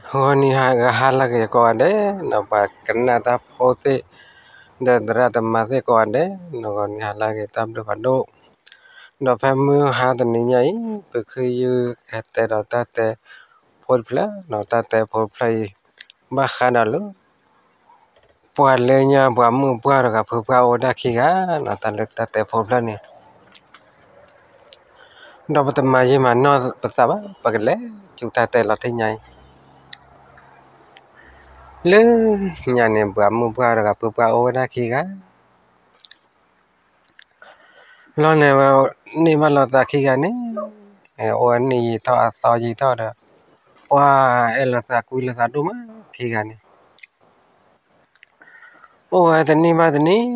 ဂီၤနံၤဟါဂၤဟါလၢအဂ့ၤကိးဂၤဒဲး, ဒီးပှၤကနၣ်တၢ်ဖိသ့ၣ်, ဒီးသရၣ်သမါသ့ၣ်ကိးဂၤဒဲး, ဂီၤနံၤဟါလၢအဂ့ၤ တၢ်ဘျုးဖးဒိၣ်, ဒီးဖဲမုၢ်ဟါတနံၤညါအံၤ ပခုယုၢ်ဟဲတဲဒီးတၢ်တဲဖိတဖျၢၣ်, တၢ်တဲဖိတဖျၢၣ်အံၤ ဘၣ်ဃးဒီးလၢ ပှၤလၢညါပှၤမုၣ်ပှၢ်တဂၤဖုပှၢ်အိၣ်ဝဲဒၣ်ခံဂၤ, တၢ်လၢတၢ်တဲဖိတဖျၢၣ်န့ၣ်, ဒီးပတမၤယံာ်မၤနီၢ်ပသးဘၣ်, ပကလဲၤဆူတၢ်တဲလီၤတ့ၢ်ညါအံၤ, လၢညါန့ၣ် ပှၤမုၣ်ပှၢ်တဂၤဖုပှၢ်အိၣ်ဝဲဒၣ်ခံဂၤ ဘျီန့ၣ် ဝဲန့ၢ်ဘၣ်လိာ်သးခံဂၤန့ၣ်, အိၣ်ဝဲနံၣ်ယံာ်ထီၣ်အသီယံာ်ထီၣ်ဒီး, ပှၤအဲၣ်လိာ်သးကွံလိာ်သးဒိၣ်မးခံဂၤန့ၣ်, အိၣ်ဝဲတနံၣ်ဘၣ်တနံၣ်,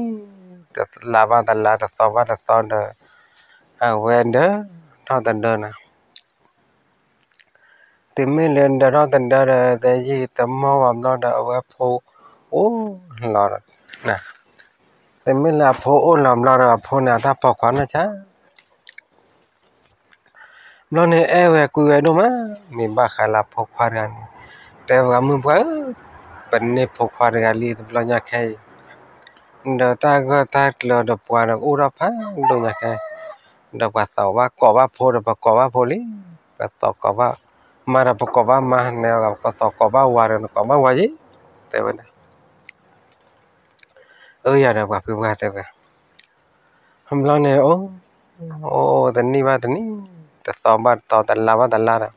တလါဘၣ်တလါ တသီဘၣ်တသီဒီး, အဝဲဒၢးထီၣ်တဒၢနၤ တုၤမ့ၢ်လၢဒၢးထီၣ်တဒၢဒီး တယံာ်တမီၢ်ဘၣ်ဘျီဒီး အဝဲဖိအိၣ်လီၤ, တုၤမ့ၢ်လၢအဖိအိၣ်လီၤဘျီဒီး အဖိန့ၣ် အတၢ်ပိာ်ခွါနီၢ်ဆါ, ဘျီန့ၣ်အဲၣ်ဝဲကွံဝဲဒိၣ်မး, မ့ၢ်ဘၣ်ဃးလၢအဖိခွါတဂၤန့ၣ်, တဲပှၤမုၣ်ပှၢ်ဧၢ, ပန့ၢ်ဖိခွါတဂၤလံတဘျီညါခဲအံၤ, ဒီးတၢ်ဂၢၢ်တၢ်ကျၢၤဒီးပှၤဒီးအိၣ်ထီၣ်ဖးဒိၣ်ညါခဲ, ဒီးပှၤသးဘၣ်ကိးဘၣ်ဖိဒီးပကိးဘၣ်ဖိလံ, ပှၤသးကိးဘၣ်မါဒီးပကိးဘၣ်မါ, နသးကိးဘၣ်ဝၤဒီးနကိးဘၣ်ဝၤယ့ၢ်, တဲဝဲဒၣ်, အၢယၤဒီးပှၤဖုပှၢ်တဲဝဲ, ဘျီန့ၣ် အိၣ်, အိၣ်တနံၣ်ဘၣ်တနံၣ်, တသီဘၣ်တသီ တလါဘၣ်တလါဒီး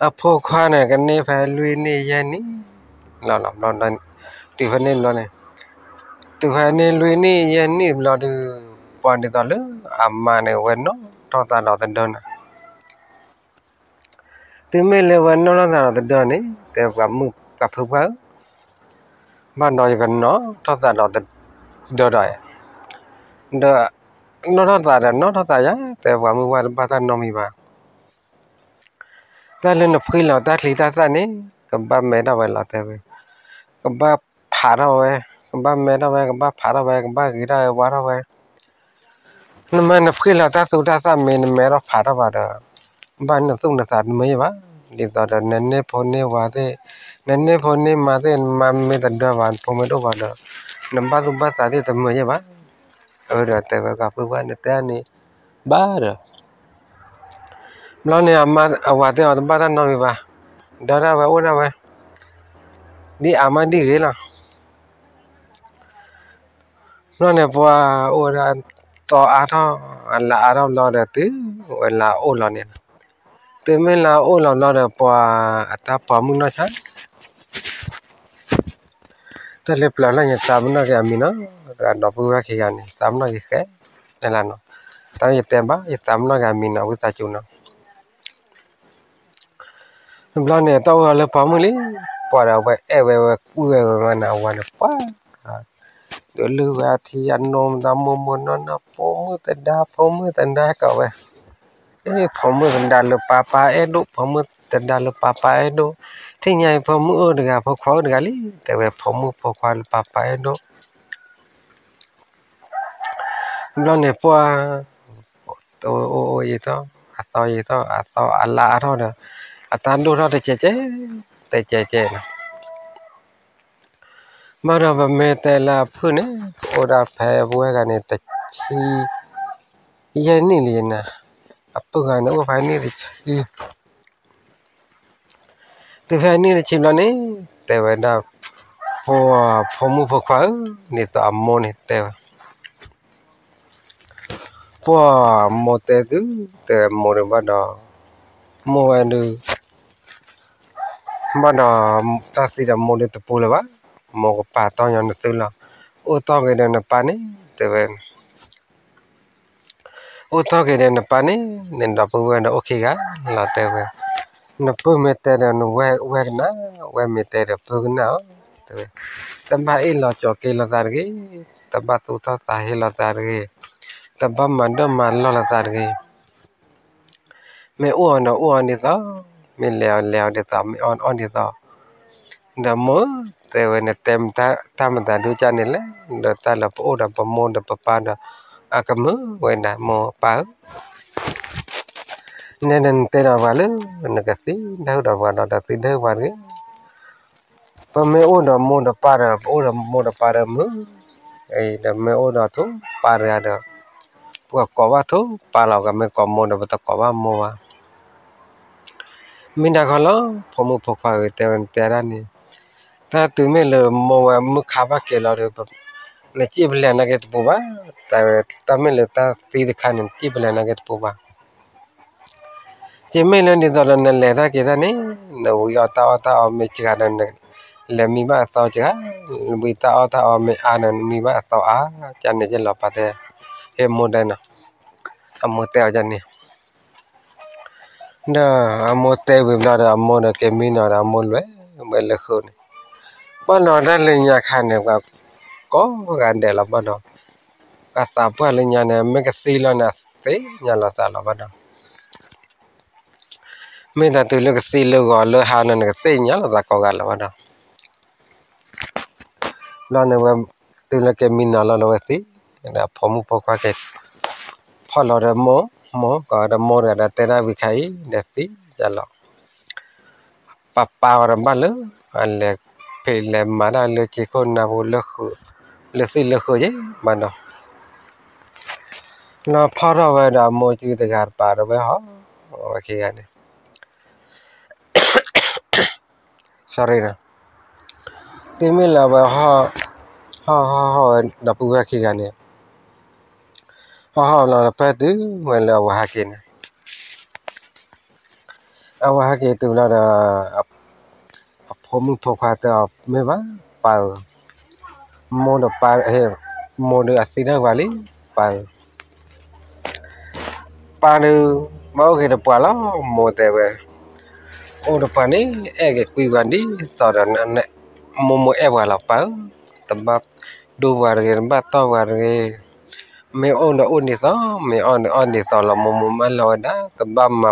အဖိခွါန့ၣ် ကန့ၢ်ဖဲလွံၢ်နံၣ်ယဲၢ်နံၣ်လီၤလီၤ, တုၤဖဲန့ၣ်ဘျီန့ၣ်, တုၤဖဲန့ၣ်လွံၢ်နံၣ်ယဲၢ်နံၣ်ဘျီဒီး, ပှၤဒ်သိးလၢအမါန့ၣ် ဝဲနီၣ်ထီၣ်သးဒီးတဒၢနၤ, တုၤမ့ၢ်လၢဝဲနီၣ်ထီၣ်သးဒီးတဒၢန့ၣ် တဲပှၤမုၣ်ပှၢ်ဖုပှၢ်ဧၢ, ဘၣ်ဒီးယကနီၣ်ထီၣ်သးဒီးတဒၢဒီး, ဒီး နီၣ်ထီၣ်သးဒီးနီၣ်ထီၣ်သးယၤ, တဲပှၤမုၣ်ပှၢ်တဘၣ်တၢ်နီတမံၤဘၣ်, တၢ်လၢနဖှံလီၤတၢ်ချံတၢ်သၣ်န့ၣ် ကဘၣ်မဲထီၣ်ဝဲလီၤတဲဝဲ, ကဘၣ်ဖးထီၣ်ဝဲ, ကဘၣ်မဲထီၣ်ဝဲ, ကဘၣ်ဖးထီၣ်ဝဲ, ကဘၣ်ဂ့ၤထီၣ်ဝဲ ဝါထီၣ်ဝဲ, နမ့ၢ်နဖှံလီၤတၢ်သူတၢ်သၣ်မ့ၢ်နမဲထီၣ်ဖးထီၣ်ဘၣ်ဒီး, ဘၣ်နသူၣ်နသးတမုာ်ယဲၢ်ဘၣ်, ဒ်သိးဒီး နန့ၢ်ဖိန့ၢ်ဝၤသ့ၣ်, နန့ၢ်ဖိန့ၢ်မါသ့ၣ် နမါမ့ၢ်တဒၢဘၣ် နဖိမ့ၢ်တအိၣ်ဘၣ်ဒီး, နဘၣ်သူၣ်ဘၣ်သးသ့ၣ်တမုာ်ယဲၢ်ဘၣ်, အၢဒီးတဲဝဲ ပှၤဖုပှၢ်နတဲန့ၣ်ဘၣ်ဒီး, ဘျီန့ၣ် အဝၤသ့ၣ်အီၤတဘၣ်တၢ်နီတမံၤဘၣ်, ဒၢဒၣ်ဝဲအိၣ်ဒၣ်ဝဲ, ဒ်အါမးဒ်ဂ့ၤလီၤ. ဘျီန့ၣ် ပှၤအိၣ်ဝဲဒၣ်သီအါထီၣ်, အလါအါထီၣ်ဘျီဒီး တုၤဝဲလၢအအိၣ်လီၤန့ၣ်, တုၤမ့ၢ်လၢအအိၣ်လီၤဘျီဒီး ပှၤအတၢ်ပိာ်မုၣ်နီၢ်ဆါ တၢ်လၢပျၢၤလၢညါ သးပနီၣ်က့ၤအမံၤနီၤ, ဒီပုၢ်ဝဲၢ်ခံဂၤန့ၣ် သးပနီၣ်က့ၤဃဲ, လၢနီၤ, တၢ်ယတဲဘၣ် ယသးပနီၣ်က့ၤအမံၤနီၤ ဝံသးစူၤနီၤ. ဘျီန့ၣ် တၢ်အိၣ်လၢပိာ်မုၣ်လံ, ပှၤဒီးအဝဲအဲၣ်ဝဲဝဲကွံဝဲဝဲမးန့ၣ် အဝၤန့ၣ်ပှၤ ဒီးလုၢ်ဝဲအထံအနိ မတၤမိၢ်မိၢ်နီၢ်နီၢ် ဖိမုၣ်သဒါ ဖိမုၣ်သဒါကိးဝဲ, ဖိမုၣ်သဒါလၢပၢ်ပၢ်အဲၣ်ဒိၣ် ဖိမုၣ်သဒါလၢပၢ်ပၢ်အဲၣ်ဒိၣ်, ထံၣ်ညါအံၤ ဖိမုၣ်အိၣ်တဂၤ ဖိခွါအိၣ်တဂၤလံ, တဲဝဲ ဖိမုၣ်ဖိခွါလၢပၢ်ပၢ်အဲၣ်ဒိၣ် ဘျီန့ၣ်ပှၤ အိၣ်အိၣ်ယံာ်ထီၣ် အသီယံာ်ထီၣ် အသီအလါအါထီၣ်ဒီး အတၢ်ဒိၣ်ထီၣ်တကဲးကဲး တကဲးကဲးနီၤ. ဘၣ်ဒီးပမ့ၢ်တဲလၢအဖုၣ်န့ၣ် ပအိၣ်ဒၣ်ဖဲပဝဲဂၤန့ၣ် တဆံယဲၢ်နံၣ်လံနၤ, အပုၢ်ဂၤန့ၣ် အိၣ်ဖဲနံၣ်တဆံ တုၤဖဲနံၣ်တဆံဘျီန့ၣ် တဲဝဲဒၣ် ဖိ ဖိမုၣ်ဖိခွါဧၢ, ဒ်သိးအမိၢ်န့ၣ်တဲဝဲ ပှၤမိၢ်တဲသု တဲမိၢ်ဒုးဘၣ်ဒီး မိၢ်ဝဲဒုး ဘၣ်ဒီး တၢ်သံဒီးမိၢ်ဒုးတပူၤလၢၤဘၣ်, မိၢ်ကပာ်တီၢ်ညီနသုလီၤ, အိၣ်တီၢ်က့ၤဒီးနပၢ်န့ၣ် တဲဝဲ အိၣ်တီၢ်က့ၤဒီးနပၢ်န့ၣ် နဒီပုၢ်ဝဲၢ်ဒီးအိၣ်ခံဂၤလီၤ တဲဝဲ, နပုၢ်မ့ၢ်တဲဒီးနဝဲၢ်ကနၣ်, ဝဲၢ်မ့ၢ်တဲဒီးပုၢ်ကနၣ်ဧၢ, တဲဝဲ, တဘၣ်အ့ၣ်လိာ်ဆိးက့လိာ်သးတဂ့ၤ, တဘၣ်သူၣ်ထီၣ်သးဟ့လိာ်သးတဂ့ၤ, တဘၣ်မၤဒၢၣ်မၤလီၢ်လိာ်သးတဂ့ၤ မ့ၢ်အိၣ်အီၤဒီးအိၣ်အီၤဒ်သိး, မ့ၢ်လဲၤအီၤလဲၤအီၤဒ်သိး, မ့ၢ်အီၣ်အီၣ်ဒ်သိး, ဒီးမိၢ်ဧၢ, တဲဝဲ နတဲတၢ်မတၤဒုကၢ်န့ၣ်လဲၣ်, ဒီးတၢ်လၢပအိၣ်ဒီးပမိၢ်ဒီးပပၢ်ဒီး အကမုာ်ဝဲဒၣ် မိၢ်ပၢ်ဧၢ, နဲဒၣ်နတဲဒီးပှၤလၢ နကသံဒၣ်ဟုၣ်ဒီးပှၤဒီး ဒီးသံဒၣ်ဟုၣ်ပှၤတဂ့ၤ. ပမ့ၢ်အိၣ်ဒီးမိၢ်ဒီးပၢ်ဒီး ပအိၣ်ဒီးမိၢ်ဒီးပၢ်ဒီးမုၢ်, ဒီးမ့ၢ်အိၣ်ဒီးထိၣ်ပၢ်တဂၤဒီး ပကကိးဘၣ်ထိၣ်ပၢ်လီၤ. ပမ့ၢ်ကိးမိၢ်ဒီး ပတကိးဘၣ်မိၢ်ဘၣ်. မ့ၢ်ဒၣ်ခီလီၤ ဖိမုၣ်ဖိခွါဧၢ, တဲဝဲနတဲဒၣ်န့ၣ်, တၢ်တုၤမ့ၢ်လၢမိၢ်ဝဲမုၢ်ခါဘၣ်က့ၤလီၤဒီး နစံၣ်ပလဲၤနာ်က့တပူၤဘၣ်. တၢ်မ့ၢ်လၢတၢ်သံတခါန့ၣ် နစံၣ်ပလဲၤနာ်က့တပူၤဘၣ်. ယမ့ၢ်လၢဒ်သိးဒီးနလဲၤတၢ်က့ၤတၢ်န့ၣ် နဝံအီၣ်တၢ်အီၣ်တၢ်အီမ့ၢ်စှၤဒီး နလဲၤမံဘၣ်အသီစှၤ, နဝံတၢ်အီၣ်တၢ်အီမ့ၢ်အါဒီး နမံဘၣ်အသီအါ, ကန့ၣ်ကလီၤပာ်တဲ, ဟ့ၣ်မိၢ်တဲနီၤ, အမိၢ်တဲအီၤကန့ၣ် ဒီးအမိၢ်တဲဝံၤဘျီဒီး အမိၢ်ဒီးက့ၤမံနီၤဒီး အမိၢ်လဲၤဝဲလၢဃုာ်န့ၣ်, ဘၣ်ဒီးတၢ်လၢညါခါန့ၣ် ပှၤကိးဂၤဒဲးလီၤဘၣ်ဒီး, ပှၤသးပှၢ်လၢညါန့ၣ် မ့ၢ်ကသံလီၤန့ၣ် သ့ၣ်ညါလီၤသးလီၤဘၣ်ဒီး မ့ၢ်တၢ်တုၤလၢကသံလၢဂီၤလၢဟါန့ၣ် နကသ့ၣ်ညါလီၤသးကိးဂၤလီၤဘၣ်ဒီး, ဘျီန့ၣ်ဝဲ တုၤလၢက့ၤမံနီၤလီၤဒီးဝဲသံ, ဒီးဖိမုၣ်ဖိခွါက့ၤ ဖီၣ်လီၤဒီးမိၢ်, မိၢ်ကဒီးမိၢ်တဂၤဒီးတဲဒၣ်ဝံၤခါအံၤ ဒီးသံယါလီၤ, ပၢ်ပၢ်အီၤဒီးဘၣ်လၢ အလဲၤဖံးလဲၤမၤတၢ်လၢက့ခိၣ်နၢ်ဖိလၢဃုာ်, လၢသံၣ်လၢဃုာ်ယဲၢ်ဘၣ်ဒီး, လီၤဖီၣ်ထီၣ်ဝဲဒီးအမိၢ်စုတဂၤတပၤဒီးဝဲဟီၣ်, ဝဲခံဂၤန့ၣ် sorry နီၤ, တုၤမ့ၢ်လၢအဝဲ ဟီၣ်ဟီၣ်ဟီၣ်ဝဲ ဒီပုၢ်ဝဲၢ်ခံဂၤန့ၣ် ဟီၣ်ဟီၣ်လီၤဒီးပၢၢ်တုၤဝဲလၢအဝဲဟဲက့ၤန့ၣ်, အဝဲဟဲက့ၤတုၤလီၤဒီး အဖိမုၣ်ဖိခွါတဲအီၤ မ့ၢ်ဘၣ်ပၢ်ဧၢ, မိၢ်ဒီးပၢ်, မိၢ်ဒီးအသံဒၣ်ဝဲလံ, ပၢ်ဧၢ ပၢ်ဒီး ဘၣ်အိၣ်က့ၤဒီးပှၤလီၤ, မိၢ်တဲဝဲ, အိၣ်ဒီးပှၤန့ၣ် အဲၣ်က့ၤကွံပှၤဒ်သိးဒီး မိၢ်မိၢ်အဲၣ်ပှၤလီၤပၢ်ဧၢ, တဘၣ်ဒိပှၤတဂ့ၤ, တဘၣ်တီၢ်ပှၤတဂ့ၤ, မ့ၢ်အိၣ်ဒီးအိၣ်ဒ်သိး, မ့ၢ်အီၣ်ဒီးအီၣ်ဒ်သိးလီၤ, မိၢ်မိၢ်မၢလီၤဝဲဒၣ်, တဘၣ်မၤ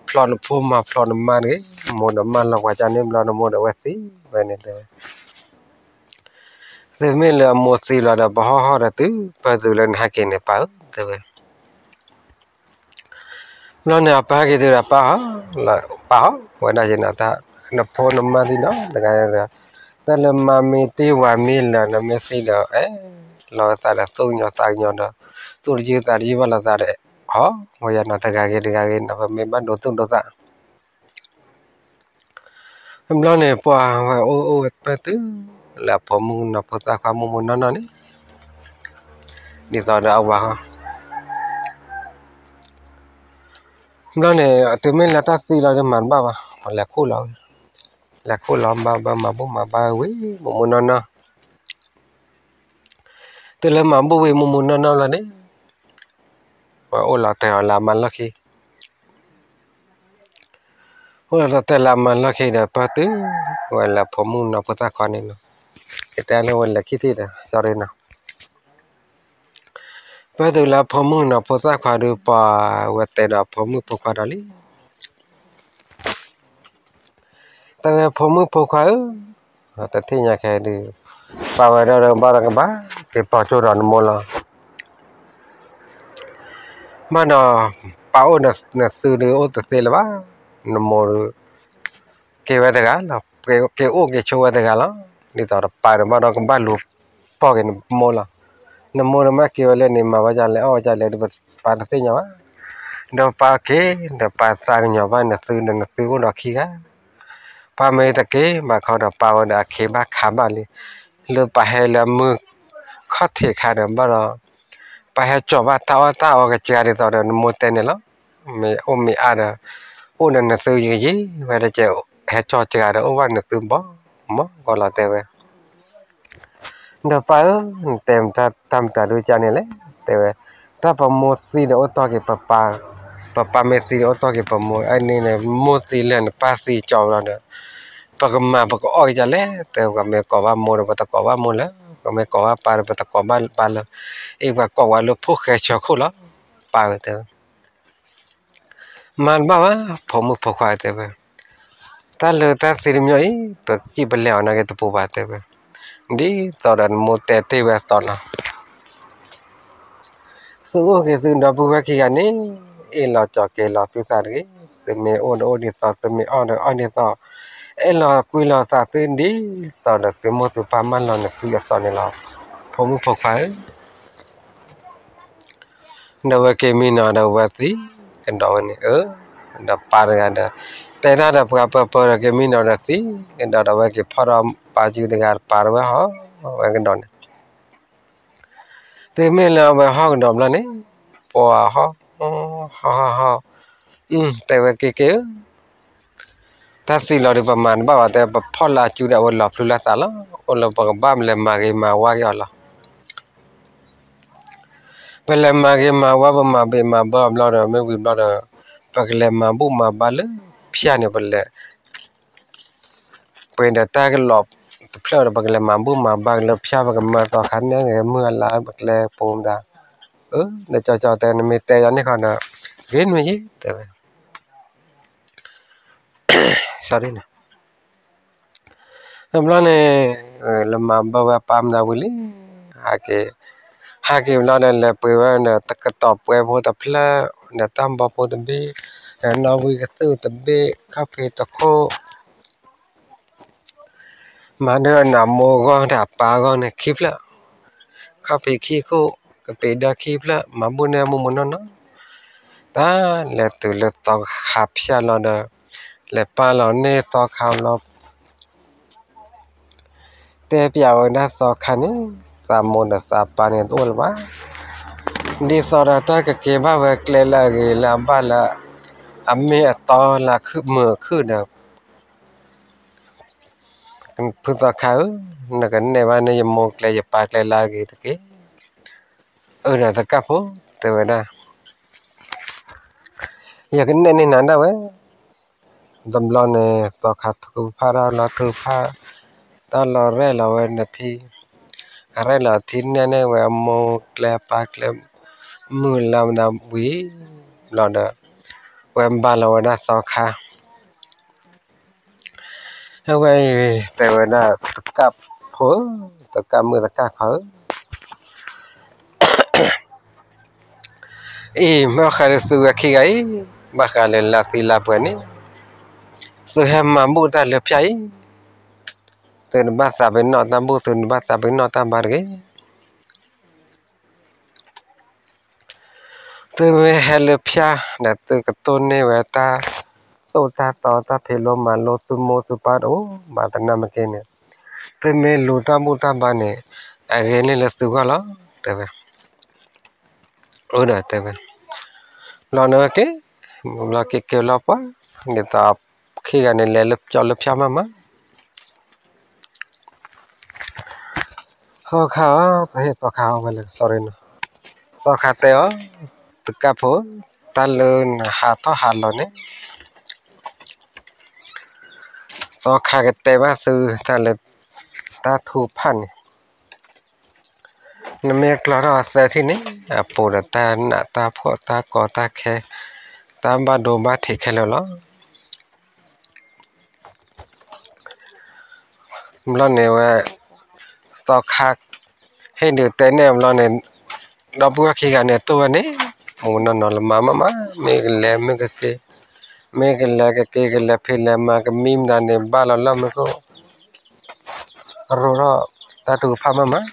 ဖျီနဖိမၤဖျီနမါတဂ့ၤ, မိၢ်ဒီးမၢလီၤပှၤကန့ၣ်ဘျီဒီး မိၢ်ဒီးဝဲသံဝဲန့ၣ်တဲဝဲ သုမ့ၢ်လၢအမိၢ်သံလီၤဒီး ပဟီၣ်ဟီၣ်ဒီးတုၤပၢၢ်တုၤလၢနဟဲက့ၤန့ၣ် ပၢ်ဧၢ တဲဝဲ, ဘျီန့ၣ် အပၢ်ဟဲက့ၤတုၤဒီး ပၢ်ဟီၣ်, ပၢ်ဟီၣ်ဝဲဒၣ်က့ၤနီၤ, နဖိနမါသံနီတဂၤဒီး, တၢ်လၢမါမ့ၢ်တ့ၢ်ဝၤမ့ၢ်လၢာ် နမ့ၢ်သံဒီး အဲၣ်, လီၤသးဒီးသူၣ်ကညီၤသးကညီၤဒီး, သူၣ်တယုၢ်သးတယုၢ်ဘၣ်လိာ်သးဒီး, ဟီၣ်ဝဲယၤနီၤ တဂၤဂ့ၤတဂၤဂ့ၤနီၤ ပမ့ၢ်ဘၣ်ဒိသူၣ်ဒိသး ဘျီန့ၣ် ပှၤဝဲအိၣ်အိၣ်ဝဲပၢၢ်တုၤ လၢအဖိမုၣ်ကနီၤဖိသၣ်ခွါမိၢ်မိၢ်နီၢ်နီၢ်န့ၣ်, ဒ်သိးဒီးအဝၤဃီ, ဘျီန့ၣ် တုၤမ့ၢ်လၢတၢ်သံလီၤဒီးမၤတဘၣ်ဘၣ်, ပှၤလဲၤခိၣ်လီၤ, လဲၤခိၣ်လီၤ ဘၣ်ဘၣ်မၤဘူၣ်မၤဘါဝံၤ မိၢ်မိၢ်နီၢ်နီၢ် တုၤလၢမၤဘူၣ်ဝံၤမိၢ်မိၢ်နီၢ်နီၢ်လီၤန့ၣ်, ဝဲအိၣ်လီၤတဲာ်အီၤလၢအမါလီၢ်ခံ, အိၣ်လီၤတဲာ်လၢအမါလီၢ်ခံဒီး ပၢၢ်တုၤ ဝဲလၢဖိမုၣ်နီၤဖိသၣ်ခွါန့ၣ်လီၤ, ယတဲလၢဝဲလဲၤခံထံၣ်ဒီး sorry နီၤ, ပၢၢ်တုၤလၢဖိမုၣ်နီၤဖိသၣ်ခွါဒီး ပှၤဝဲတဲဒီးဖိမုၣ်ဖိခွါဒီးလံ တဲဝဲဖိမုၣ်ဖိခွါဧၢ, တထံၣ်ညါခဲဒုး, ပာ်ဝဲဒၣ်ဒီးဘၣ်ဒီးကဘၣ် က့ၤပိာ်ကၠိဒီးနမိၢ်လီၤ, ဘၣ်ဒီး, ပၢ်အိၣ်နသုဒုးအိၣ်တသ့လၢၤဘၣ်, နမိၢ်ဒုး, က့ၤဝဲတဂၤလီၤ, က့ၤအိၣ်က့ၤဆိးဝဲတဂၤလီၤ, ဒ်သိးဒီးပၢ်ဒီးဘၣ်ဒီးကဘၣ်လူၤပိာ်က့ၤနမိၢ်လီၤ, နမိၢ်ဒီးမ့ၢ်က့ၤဝဲလၢန့ၣ် မၤဝဲဒ်လဲၣ်အီၣ်ဝဲဒ်လဲၣ်ဒီး ပၢ်တသ့ၣ်ညါဘၣ် ဒီးပၢ်က့ၤ, ဒီးပၢ်သးကညီၤဘၣ်နသုဒီးနသုအိၣ်ဒီးခံဂၤ, ပၢ်မ့ၢ်တက့ၤဘၣ်ခီဒီးပၢ်ဝဲဒီးအခ့ဘၣ်ခးဘၣ်လံ, လၢပၢ်ဟဲလၢအမုၢ်ခီၣ်ထံးခါဒီးဘၣ်ဒီး, ပၢ်ဟဲကၠီၤဘၣ်တၢ်အီၣ်တၢ်အီကစှၤဒ်သိးဒီးနမိၢ်တဲန့ၣ်လီၤ, မ့ၢ်အိၣ်မ့ၢ်အါဒီး, အိၣ်ဒီးနသုယံာ်ယံာ်ဝဲဒီးကဲ, ဟဲကၠီၤစှၤဒီးအိၣ်ဘၣ်နသုဘီမီၢ်ကီးလီၤတဲဝဲ ဒီးပၢ်ဧၢ, နတဲတၢ်မတၤဒုးကန့ၣ်လဲၣ်, တဲဝဲ, တၢ်ပမိၢ်သံဒီးအိၣ်တီၢ်က့ၤပပၢ်, ပပၢ်မ့ၢ်သံဒီးအိၣ်တီၢ်က့ၤပမိၢ်, အန့ၣ်န့ၣ် မိၢ်သံလၢနပၢ်သံကၠီၤလီၤဒီး, ပကမၤပကအီၣ်ကစၢ်လဲၣ်, တဲဝဲ ပမ့ၢ်ကိးဘၣ်မိၢ်ဒီး ပတကိးဘၣ်မိၢ်လၢ, ပမ့ၢ်ကိးဘၣ်ပၢ်ဒီးပတကိးဘၣ်ပၢ်လၢ, အ့ၣ်ပှၤကိးဝဲလၢဖိၣ်ဃဲဆၢခိၣ်လီၤ, ပၢ်ဝဲတဲဝဲ မၤတဘၣ်ဘၣ်, ဖိမုၣ်ဖိခွါတဲဝဲ, တၢ်လၢတၢ်သံတမံၤအံၤ ပစံၣ်ပလဲၤအီၤနာ်က့တပူၤဘၣ်တဲဝဲ, ဒ်သိးဒီးနမိၢ်တဲတ့ၢ်ဝဲအသိးလီၤ, သုအိၣ်က့ၤသုဒီပုၢ်ဝဲၢ်ခံဂၤန့ၣ်, အ့ၣ်လီၤကၠီၤက့ၤလီၤသုသးတဂ့ၤ, သုမ့ၢ်အိၣ်ဒီးအိၣ်ဒ်သိး, သုမ့ၢ်အီၣ်ဒီးအီၣ်ဒ်သိး, အဲၣ်လီၤကွံလီၤသးသုဒ်သိးဒီး သုမိၢ်သုပၢ်မၢလီၤနသုအသီန့ၣ်လီၤ. ဖိမုၣ်ဖိခွါဧၢ, ဒီးဝဲက့ၤမံနီၤဒီးဝဲသံကဒီးဝဲန့ၣ်, ဒီးပၢ်တဂၤဒီး တဲတၢ်ဒီးပှၤပၢပၢဒီး က့ၤမံနီၤဒီးသံကဒီး, ဒီးဝဲက့ၤဖီၣ်ဒီးပၢ်စုတဂၤ ပၢ်တဝဲဟီၣ်ဝဲကဒီးန့ၣ်, သုမ့ၢ်လၢအဝဲဟီၣ်ကဒီးဘျီန့ၣ်, ပှၤဟီၣ်, ဟီၣ်ဟီၣ်ဟီၣ်, တဲဝဲက့ၤက့ၤဧၢ, တၢ်သံလီၤဒီးပမၤတဘၣ်ဘၣ်, တဲပဖီၣ်လၢအစုဒီးအဝဲလီၤဖျုလၢသးလီၤ. အိၣ်လၢပကဘၣ်လဲၤမၤဂ့ၤမၤဝါက့ၤအီၤလီၤ. ပလဲၤမၤဂ့ၤမၤဝါ ပမၤဘ့ၣ်မၤဘၢအီၤဘျီဒီး မ့ၢ်ဝံၤဘျီဒီး ပကလဲၤမၤဘူၣ်မၤဘါလၢဖၠၣ်န့ၣ် ပလဲၤ ပှ့ၤဒီးတၢ်ကလီၤတဖျၢၣ်ဒီး ပကလဲၤမၤဘူၣ်မၤဘါက့ၤလၢဖၠၣ်, ပကမၢသီခါန့ၣ် မုၢ်အလါပကျဲပိမတၤ, ဒီးကၠီကၠီတဲ နမ့ၢ်တဲယၤန့ၣ်ဃီဒီး ဂ့ၤနွံယံၤ တဲဝဲ တဘျီန့ၣ် လၢမၤဘၢဝဲပၢ်မတၤဝံၤလံ, ဟးက့ၤ, ဟးက့ၤဘျီဒီး လဲၤပှ့ၤဝဲဒီးတကတီၢ်ပှဲၤဖိတဖျၢၣ်, ဒီးတၢ်ဘီဖိတဘ့ၣ်, ဒီးနီၣ်ဝံကသူၣ်တဘ့ၣ်, ခီၣ်ဖံးတခိၣ်, မၤဒၢနမိၢ်အဂီၢ်ဒီးအပၢ်အဂီၢ်န့ၣ်ခံဖျၢၣ်, ခီၣ်ဖံးခံခိၣ်, ကပ့ၤဒၢခံဖျၢၣ်, မၤဘူၣ်န့ၢ်မူမူနီၢ်နီၢ်, တၢ်လဲၤတုၤလၢသီခါဖၠၣ်လီၤဒီး လဲၤပာ်လီၤန့ၢ်သီခါလီၤ. တဲပျးဝဲဒၣ်သီခါန့ၣ်, သးမိၢ်ဒီးသးပၢ်န့ၣ်တအိၣ်လၢၤဘၣ်. ဒ်သိးဒီးတၢ်ကကဲဘၣ်ဝဲကျဲလၢအဂ့ၤလၢအဘၣ်လၢ အမ့ၢ်အတီလၢမုာ်အခုၣ်ဒီး ဖုသီခါဧၢ, နကနဲၣ်ဘၣ်န့ၢ်ယမိၢ်ကျဲယပၢ်ကျဲလၢအဂ့ၤတက့ၢ်. အၢ ဒီးသကၣ်ဖိ တဲဝဲဒၣ်, ယကနဲၣ်န့ၢ်နၤဒၣ်ဝဲ. တဘျီန့ၣ် သီခါထုကဖၣ်တၢ်လီၤထုကဖၣ်, တၢ်လီၤရဲၣ်လီၤဝဲနထံ, အရဲၣ်လီၤထံန့ၣ်န့ၣ်ဝဲအမိၢ်ကျဲပၢ်ကျဲ, မုၢ်လၢမတၤဝံၤဘျီဒီး ဝဲဘါလီၤဝဲဒၣ်သီခါ အဝဲအံၤ တဲဝဲဒၣ်သကၣ်ဖိ, သကၣ်မုၣ်သကၣ်ခွါဧၢ, အံၤ မ့ၢ်ဃးလၢသုဝဲခံဂၤအံၤ, ဘၣ်ဃးလၢလၢသံလၢပှဲၤန့ၣ်, သုဟဲမၤဘူၣ်တၢ်လၢဖၠၣ်အံၤ, သုတဘၣ်သးပ့ၤနီၣ်တၢ်ဘူၣ် သုတဘၣ်သးပ့ၤနီၣ်တၢ်ဘါတဂ့ၤ. သုမ့ၢ်ဟဲလၢဖၠၣ်ဒီး သုကတိၢ်န့ၢ်ဝဲတၢ်သိၣ်တၢ်သီ တၢ်ဖံးလိမၤလိသုမိၢ်သုပၢ်တအိၣ်ဘၣ်သနာ်က့န့ၣ်, သုမ့ၢ်လူၤတၢ်ဘူၣ်တၢ်ဘါန့ၣ် အဂ့ၤန့ၢ်လၢသုဂီၢ်လီၤ တဲဝဲ. အၢ ဒီးတဲဝဲ, ဘျီန့ၣ်ဝဲက့ၤ, ဘျီက့ၤက့ၤလီၤပှၤ, ဒ်သိးခံဂၤန့ၣ် လဲၤလၢကၠီလၢဖၠၣ်မးမး သီခါဧၢ, သီခါဝဲလၢ သီခါတဲအီၤ, သကၣ်ဖိ, တၢ်လၢနဟးထီၣ်ဟးလီၤန့ၣ်, သီခါကတဲဘၣ်သုတၢ်လၢတၢ်ထုကဖၣ်န့ၣ်, နမ့ၢ်ကျီထီၣ်သၢထံၣ်န့ၣ် အပိာ်ဒီးတၢ်နးတၢ်ဖှီၣ်တၢ်ကီတၢ်ခဲ တၢ်ဘၣ်ဒိဘၣ်ထံးခဲလၢာ်လီၤ. ဘျီန့ၣ်ဝဲ သီခါ ဟ့ၣ်ဒုးတဲန့ၢ်ဘျီန့ၣ်, ဒီပုၢ်ဝဲၢ်ခံဂၤန့ၣ် တိၢ်ဝဲန့ၣ် မူနီၢ်နီၢ်လၢမၤမးမး, မ့ၢ်ကလဲၤမ့ၢ်ကက့ၤ, မ့ၢ်ကလဲၤကက့ၤ ကလဲၤဖံးလဲၤမၤကမံမတၤန့ၣ် ဘၣ်လီၤလၢမုၢ်ခိၣ်, ရိထီၣ်တၢ်ထုကဖၣ်မးမး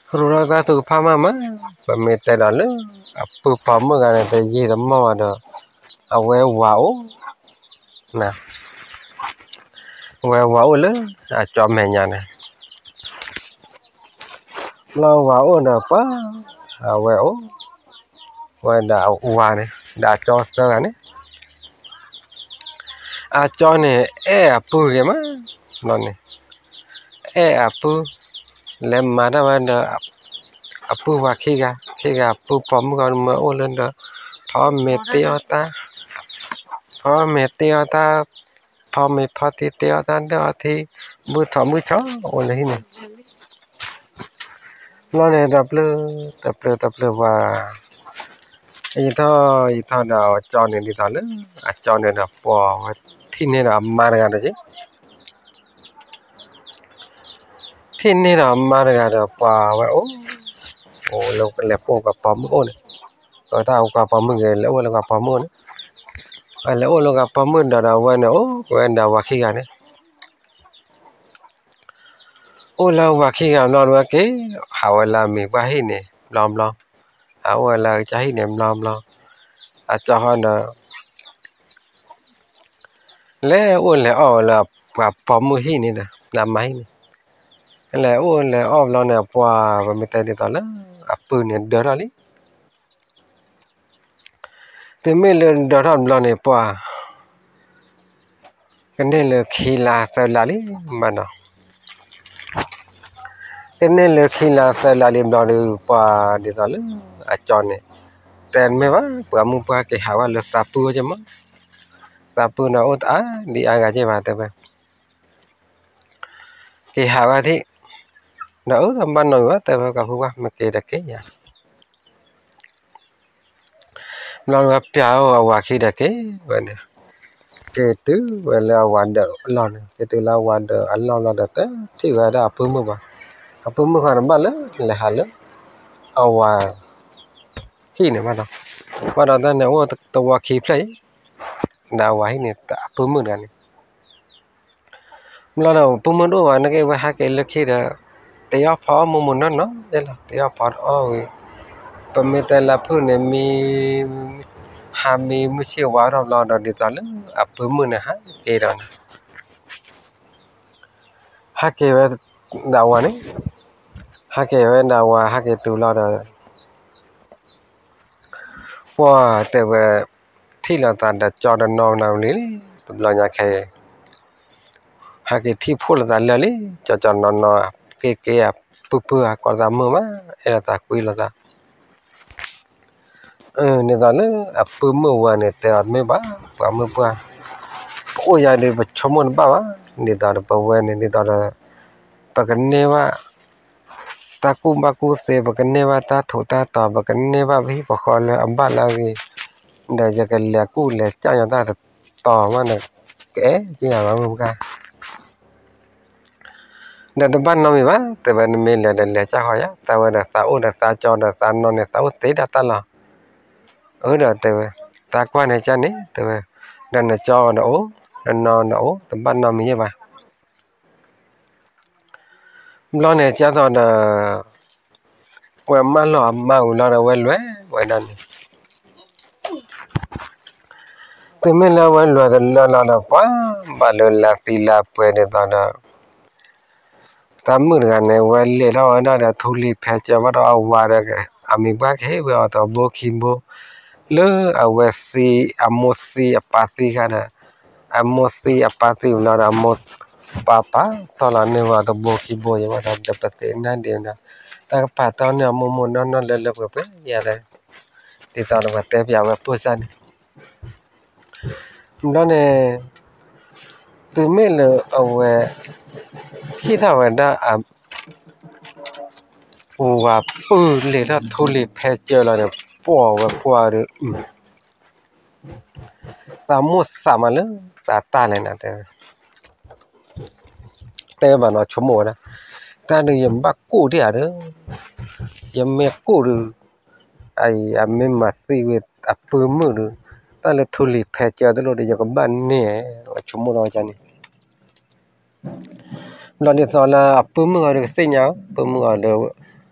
ရိထီၣ်တၢ်ထုကဖၣ်မးမး, ပမ့ၢ်တဲဒီးလၢ အပုၢ်ပိာ်မုၣ်ဂၤန့ၣ် တယံာ်တမီၢ်ဘၣ်ဒီး အဝဲဝၤအိၣ်, အဝဲဝၤအိၣ်လၢ အကၠီမဲာ်ညါန့ၣ်, လၢဝၤအိၣ်ဒီးပှၤ, အဝဲအိၣ်ဝဲဒီးအဝၤန့ၣ် ဒီးအကၠီသၢဂၤန့ၣ် အကၠီန့ၣ် အဲၣ်အပုၢ်ဂ့ၤမး, ဘျီန့ၣ် အဲၣ်အပုၢ်, လဲၤမၤတၢ်ဝဲဒီး အပုၢ်ဝၤခံဂၤ, ခံဂၤအပုၢ်ပိာ်မုၣ်ဂၤမၢအိၣ်လၢဒီး ဖီမ့ၤတ့အီၣ်တၢ်, ဖီမ့ၤတ့အီၣ်တၢ်, ဖီမ့ၤဖီထံတ့အီၣ်တၢ် ဒၢၣ်အီထံ, ဘုၣ်ထီၣ်ဘုၣ်ဆီအိၣ်လၢဟံၣ်န့ၣ် ဘျီန့ၣ် တပျၢၢ်တပျၢၢ်တပျၢၢ်ပှၤ, ယံာ်ထီၣ်ယံာ်ထီၣ်ဒီးအကၠီန့ၣ်ဒ်သိးလၢ အကၠီန့ၣ်ဒီးပှၤဝဲထံၣ်န့ၢ်ဒီးအမါတဂၤဒီးက့ၤ, ထံၣ်န့ၢ်ဒီးအမါတဂၤဒီးပှၤဝဲအိၣ်, အိၣ်လၢကလဲၤပိာ်ကပီၤမုၣ်အိၣ်န့ၣ်, အတၢ်အိၣ်ကွၢ်ပိာ်မုၣ်ဂ့ၤ လဲၤအိၣ်လၢကွၢ်ပိာ်မုၣ်န့ၣ်, အလဲၤအိၣ်လၢကွၢ်ပိာ်မုၣ်ဒီး ဒီးအဝဲန့ၣ် အိၣ်ဝဲဒီးအဝၤခံဂၤန့ၣ် အိၣ်လၢဝၤခံဂၤဘျီဒီး က့ၤဟးဝဲလၢအမံၤပှၢ်ဟံၣ်န့ၣ် ဘျီဘျီ, ဟးအိၣ်ဝဲလၢကစၢ်ဟံၣ်န့ၣ် ဘျီဘျီ, အကၠီဃီဒီး လဲၤအိၣ်လဲၤအီၣ်ဝဲလၢပှၤပိာ်မုၣ်ဟံၣ်န့ၣ်ဒီး လၢအမါဟံၣ်န့ၣ်, လဲၤအိၣ်လဲၤအီၣ်ဘျီန့ၣ် ပှၤ ပမ့ၢ်တဲဒ်သိးလၢ အပုၢ်န့ၣ်ဒၢထီၣ်လံ တုၤမ့ၢ်လၢဒၢထီၣ်ဘျီန့ၣ် ပှၤ ကန့ၢ်လၢခံလါသၢလါလံမးနီၤ, ကန့ၢ်လၢခံလါသၢလါလံဘျီဒီး ပှၤဒ်သိးလၢ အကၠီန့ၣ် တဲမ့ၢ်ဘၣ် ပှၤမုၣ်ပှၢ်က့ၤဟးဝဲလၢသးပုၢ်ဝဲက့မး, သးပုၢ်ဒီးအိၣ်တအါဒံးအါဂၤက့ဘၣ်တဲဝဲ က့ၤဟးဝဲထံၣ်, ဒီးအၢ တဘၣ်နီတမံၤဘၣ် တဲဝဲ ကီၢ်ဖုပှၢ် မ့ၢ်က့ၤဒီးက့ၤယၤ, ဘျီဒီးပျၢ်အိၣ်အဝၤခံဒီးက့ၤဝဲန့ၣ်, က့ၤတုၤဝဲလၢအဝၤဒၢးအလီၢ်န့ၣ်, က့ၤတုၤလၢအဝၤဒၢးအလီၢ်လီၤဒီး တထံၣ်ဝဲဒၣ်အပုၢ်မုၣ်ဘၣ်, အပုၢ်မုၣ်ဃီန့ၣ်ဘၣ်လၢ လဲၤဟးလၢ အဝၤ ဟံၣ်န့ၣ်ဘၣ်ဒီး, ဘၣ်ဒီးတၢ်န့ၣ်အိၣ်တဝီခံဖျၢၣ်အံၤ, ဒီးအဝၤဟံၣ်န့ၣ် အပုၢ်မုၣ်တဂၤန့ၣ် ဘျီဒီး ပုၢ်မုၣ်တအိၣ်ဘၣ် နက့ၤဝဲဟးက့ၤလၢခံဒီး တ့အီၣ်ဖီအီၣ်မိၢ်မိၢ်နီၢ်နီၢ်ယဲလီၤ, တ့အီၣ်ဖီအီၣ်ဝံၤ, ပမ့ၢ်တဲလၢဖုၣ်န့ၣ် မံ ဟးမံမုၢ်ဆ့ၣ်ဝါထီၣ်ဘျီဒီး ဒ်သိးလၢအပုၢ်မုၣ်န့ၣ် ဟးက့ၤဒီးန့ၣ်, ဟးက့ၤဝဲ ဒီးအဝၤန့ၣ်, ဟးက့ၤဝဲဒီးအဝၤ ဟးက့ၤတုၤလီၤဒီး ပှၤတဲဝဲ ထံၣ်လိာ်သးဒီးကၠီဒီးနီၢ်နၤလံ, တဘျီညါခဲအံၤ ဟဲက့ၤထံၣ်ဖှိၣ်လိာ်သးလၢာ်လံ, ကၠီကၠီနီၢ်နီၢ် က့ၤက့ၤအပုၢ်ပုၢ် အကိးသးမုာ်မး အဲၣ်လိာ်သးကွံလိာ်သး, ဒ်သိးလၢအပုၢ်မုၣ်ဝဲန့ၣ် တဲအီၤတမ့ၢ်ဘၣ် ပှၤမုၣ်ပှၢ်, ပအိၣ်ယၤဒီး ပဆိကမိၣ်တဘၣ်ဘၣ်, ဒ်သိးဒီးပဝဲန့ၣ် ဒ်သိးဒီး ပကန့ၢ်ဘၣ် တၢ်ကူၣ်ဘၣ်ကူၣ်သ့, ပကန့ၢ်ဘၣ်တၢ်ထူးတၢ်တီၤ, ပကန့ၢ်ဘၣ်ပဟံၣ်ပဃီလၢအဘၣ်လၢအဂ့ၤ, ဒီးယကလဲၤကူၣ်လဲၤကၢ်ညီတၢ်တတီၤမးန့ၣ် ကအဲၣ်က့ၤယၤဘၣ်မုၣ်ပှၢ်, ဒီးတဘၣ်နီတမံၤဘၣ်, တဲဝဲ နမ့ၢ်လဲၤဒီးလဲၤကၢ်ဃီယၤ, တဲဝဲဒီး သးအိၣ်ဒီးသးကၠီဒီးသးနီၢ်န့ၣ် သးအိၣ်သ့ဒၣ်တၢ်လီၤ, အၢ ဒီးတဲဝဲ သးကွၢ်န့ၣ်ကၢ်န့ၣ် တဲဝဲ, ဒီးနကၠီဒီးအိၣ်, နနီၢ်ဒီးအိၣ်, တဘၣ်နီတမံၤယဲၢ်ဘၣ် ဘျီန့ၣ် ကၢ်သိးဒီး ဝဲမၢလီၤအမါဝံၤလီၤဒီး ဝဲလဲၤဝဲဒၣ်န့ၣ်, တုၤမ့ၢ်လၢဝဲလဲၤတလၢလီၤဒီး ပှၤဘၣ်လၢလါသံလါပှဲၤဒ်သိးဒီး တၢ်မုၣ်တဂၤန့ၣ် ဝဲလဲၤထီၣ်ဝဲဒၣ်ဒီး ထူလံၤဖဲကၢဘၣ်ဒီးအဝၤဒီး အမံၤပှၢ်ကဟ့ၣ်ဝဲအီၤတဘိခံဘိ လၢအဝဲသံ အမိၢ်သံအပၢ်သံခါဒီး အမိၢ်သံအပၢ်သံဝံၤလီၤဒီး အမိၢ်ပၢ်ပာ်တီၢ်လီၤန့ၢ်ဝဲတဘိခံဘိယဲၢ်ဘၣ်ဒီး ဒီးပသ့ၣ်နၢ်ဒံးဒီး တၢ်ကပာ်တီၢ်န့ၢ်အမိၢ်မိၢ်နီၢ်နီၢ်လၢလၢပှဲၤပှဲၤယၤဒီး ဒ်သိးဒီးပှၤတဲပၠးဝဲပိၢ်စၢ်န့ၣ် ဘျီန့ၣ် တုၤမ့ၢ်လၢအဝဲ ဟ့ၣ်ထီၣ်ဝဲဒၣ်အ ဝၤပုၢ်လဲၤထီၣ်ထူလံၤဖဲကၢလီၤန့ၣ် ပိာ်ဝဲကွၢ်ဒီး သးမိၣ်သးမးလၢသးတၢ်လဲၣ်နၤတဲဝဲ, တဲဝဲဘၣ်နီၤဆိကမိၣ်ဝဲဒၣ်, တၢ်ဒုးယဘၣ်ကိၣ်ဒံးဧါဒီး, ယမ့ၢ်ကိၣ်ဒီး အအံၤအမ့ၢ်မၤသံဝဲအပုၢ်မုၣ်ဒီး တၢ်လၢထူလံၤဖဲကၢတလိၣ်ဒီး ယကဘၣ်န့ၢ် ဝဲဆိကမိၣ်ထီၣ်ဝဲန့ၣ် ဘျီဒ်သိးလၢအပုၢ်မုၣ်အီၤဒီးကသ့ၣ်ညါ, ပုၢ်မုၣ်အီၤဒီး သီၣ်ထီၣ်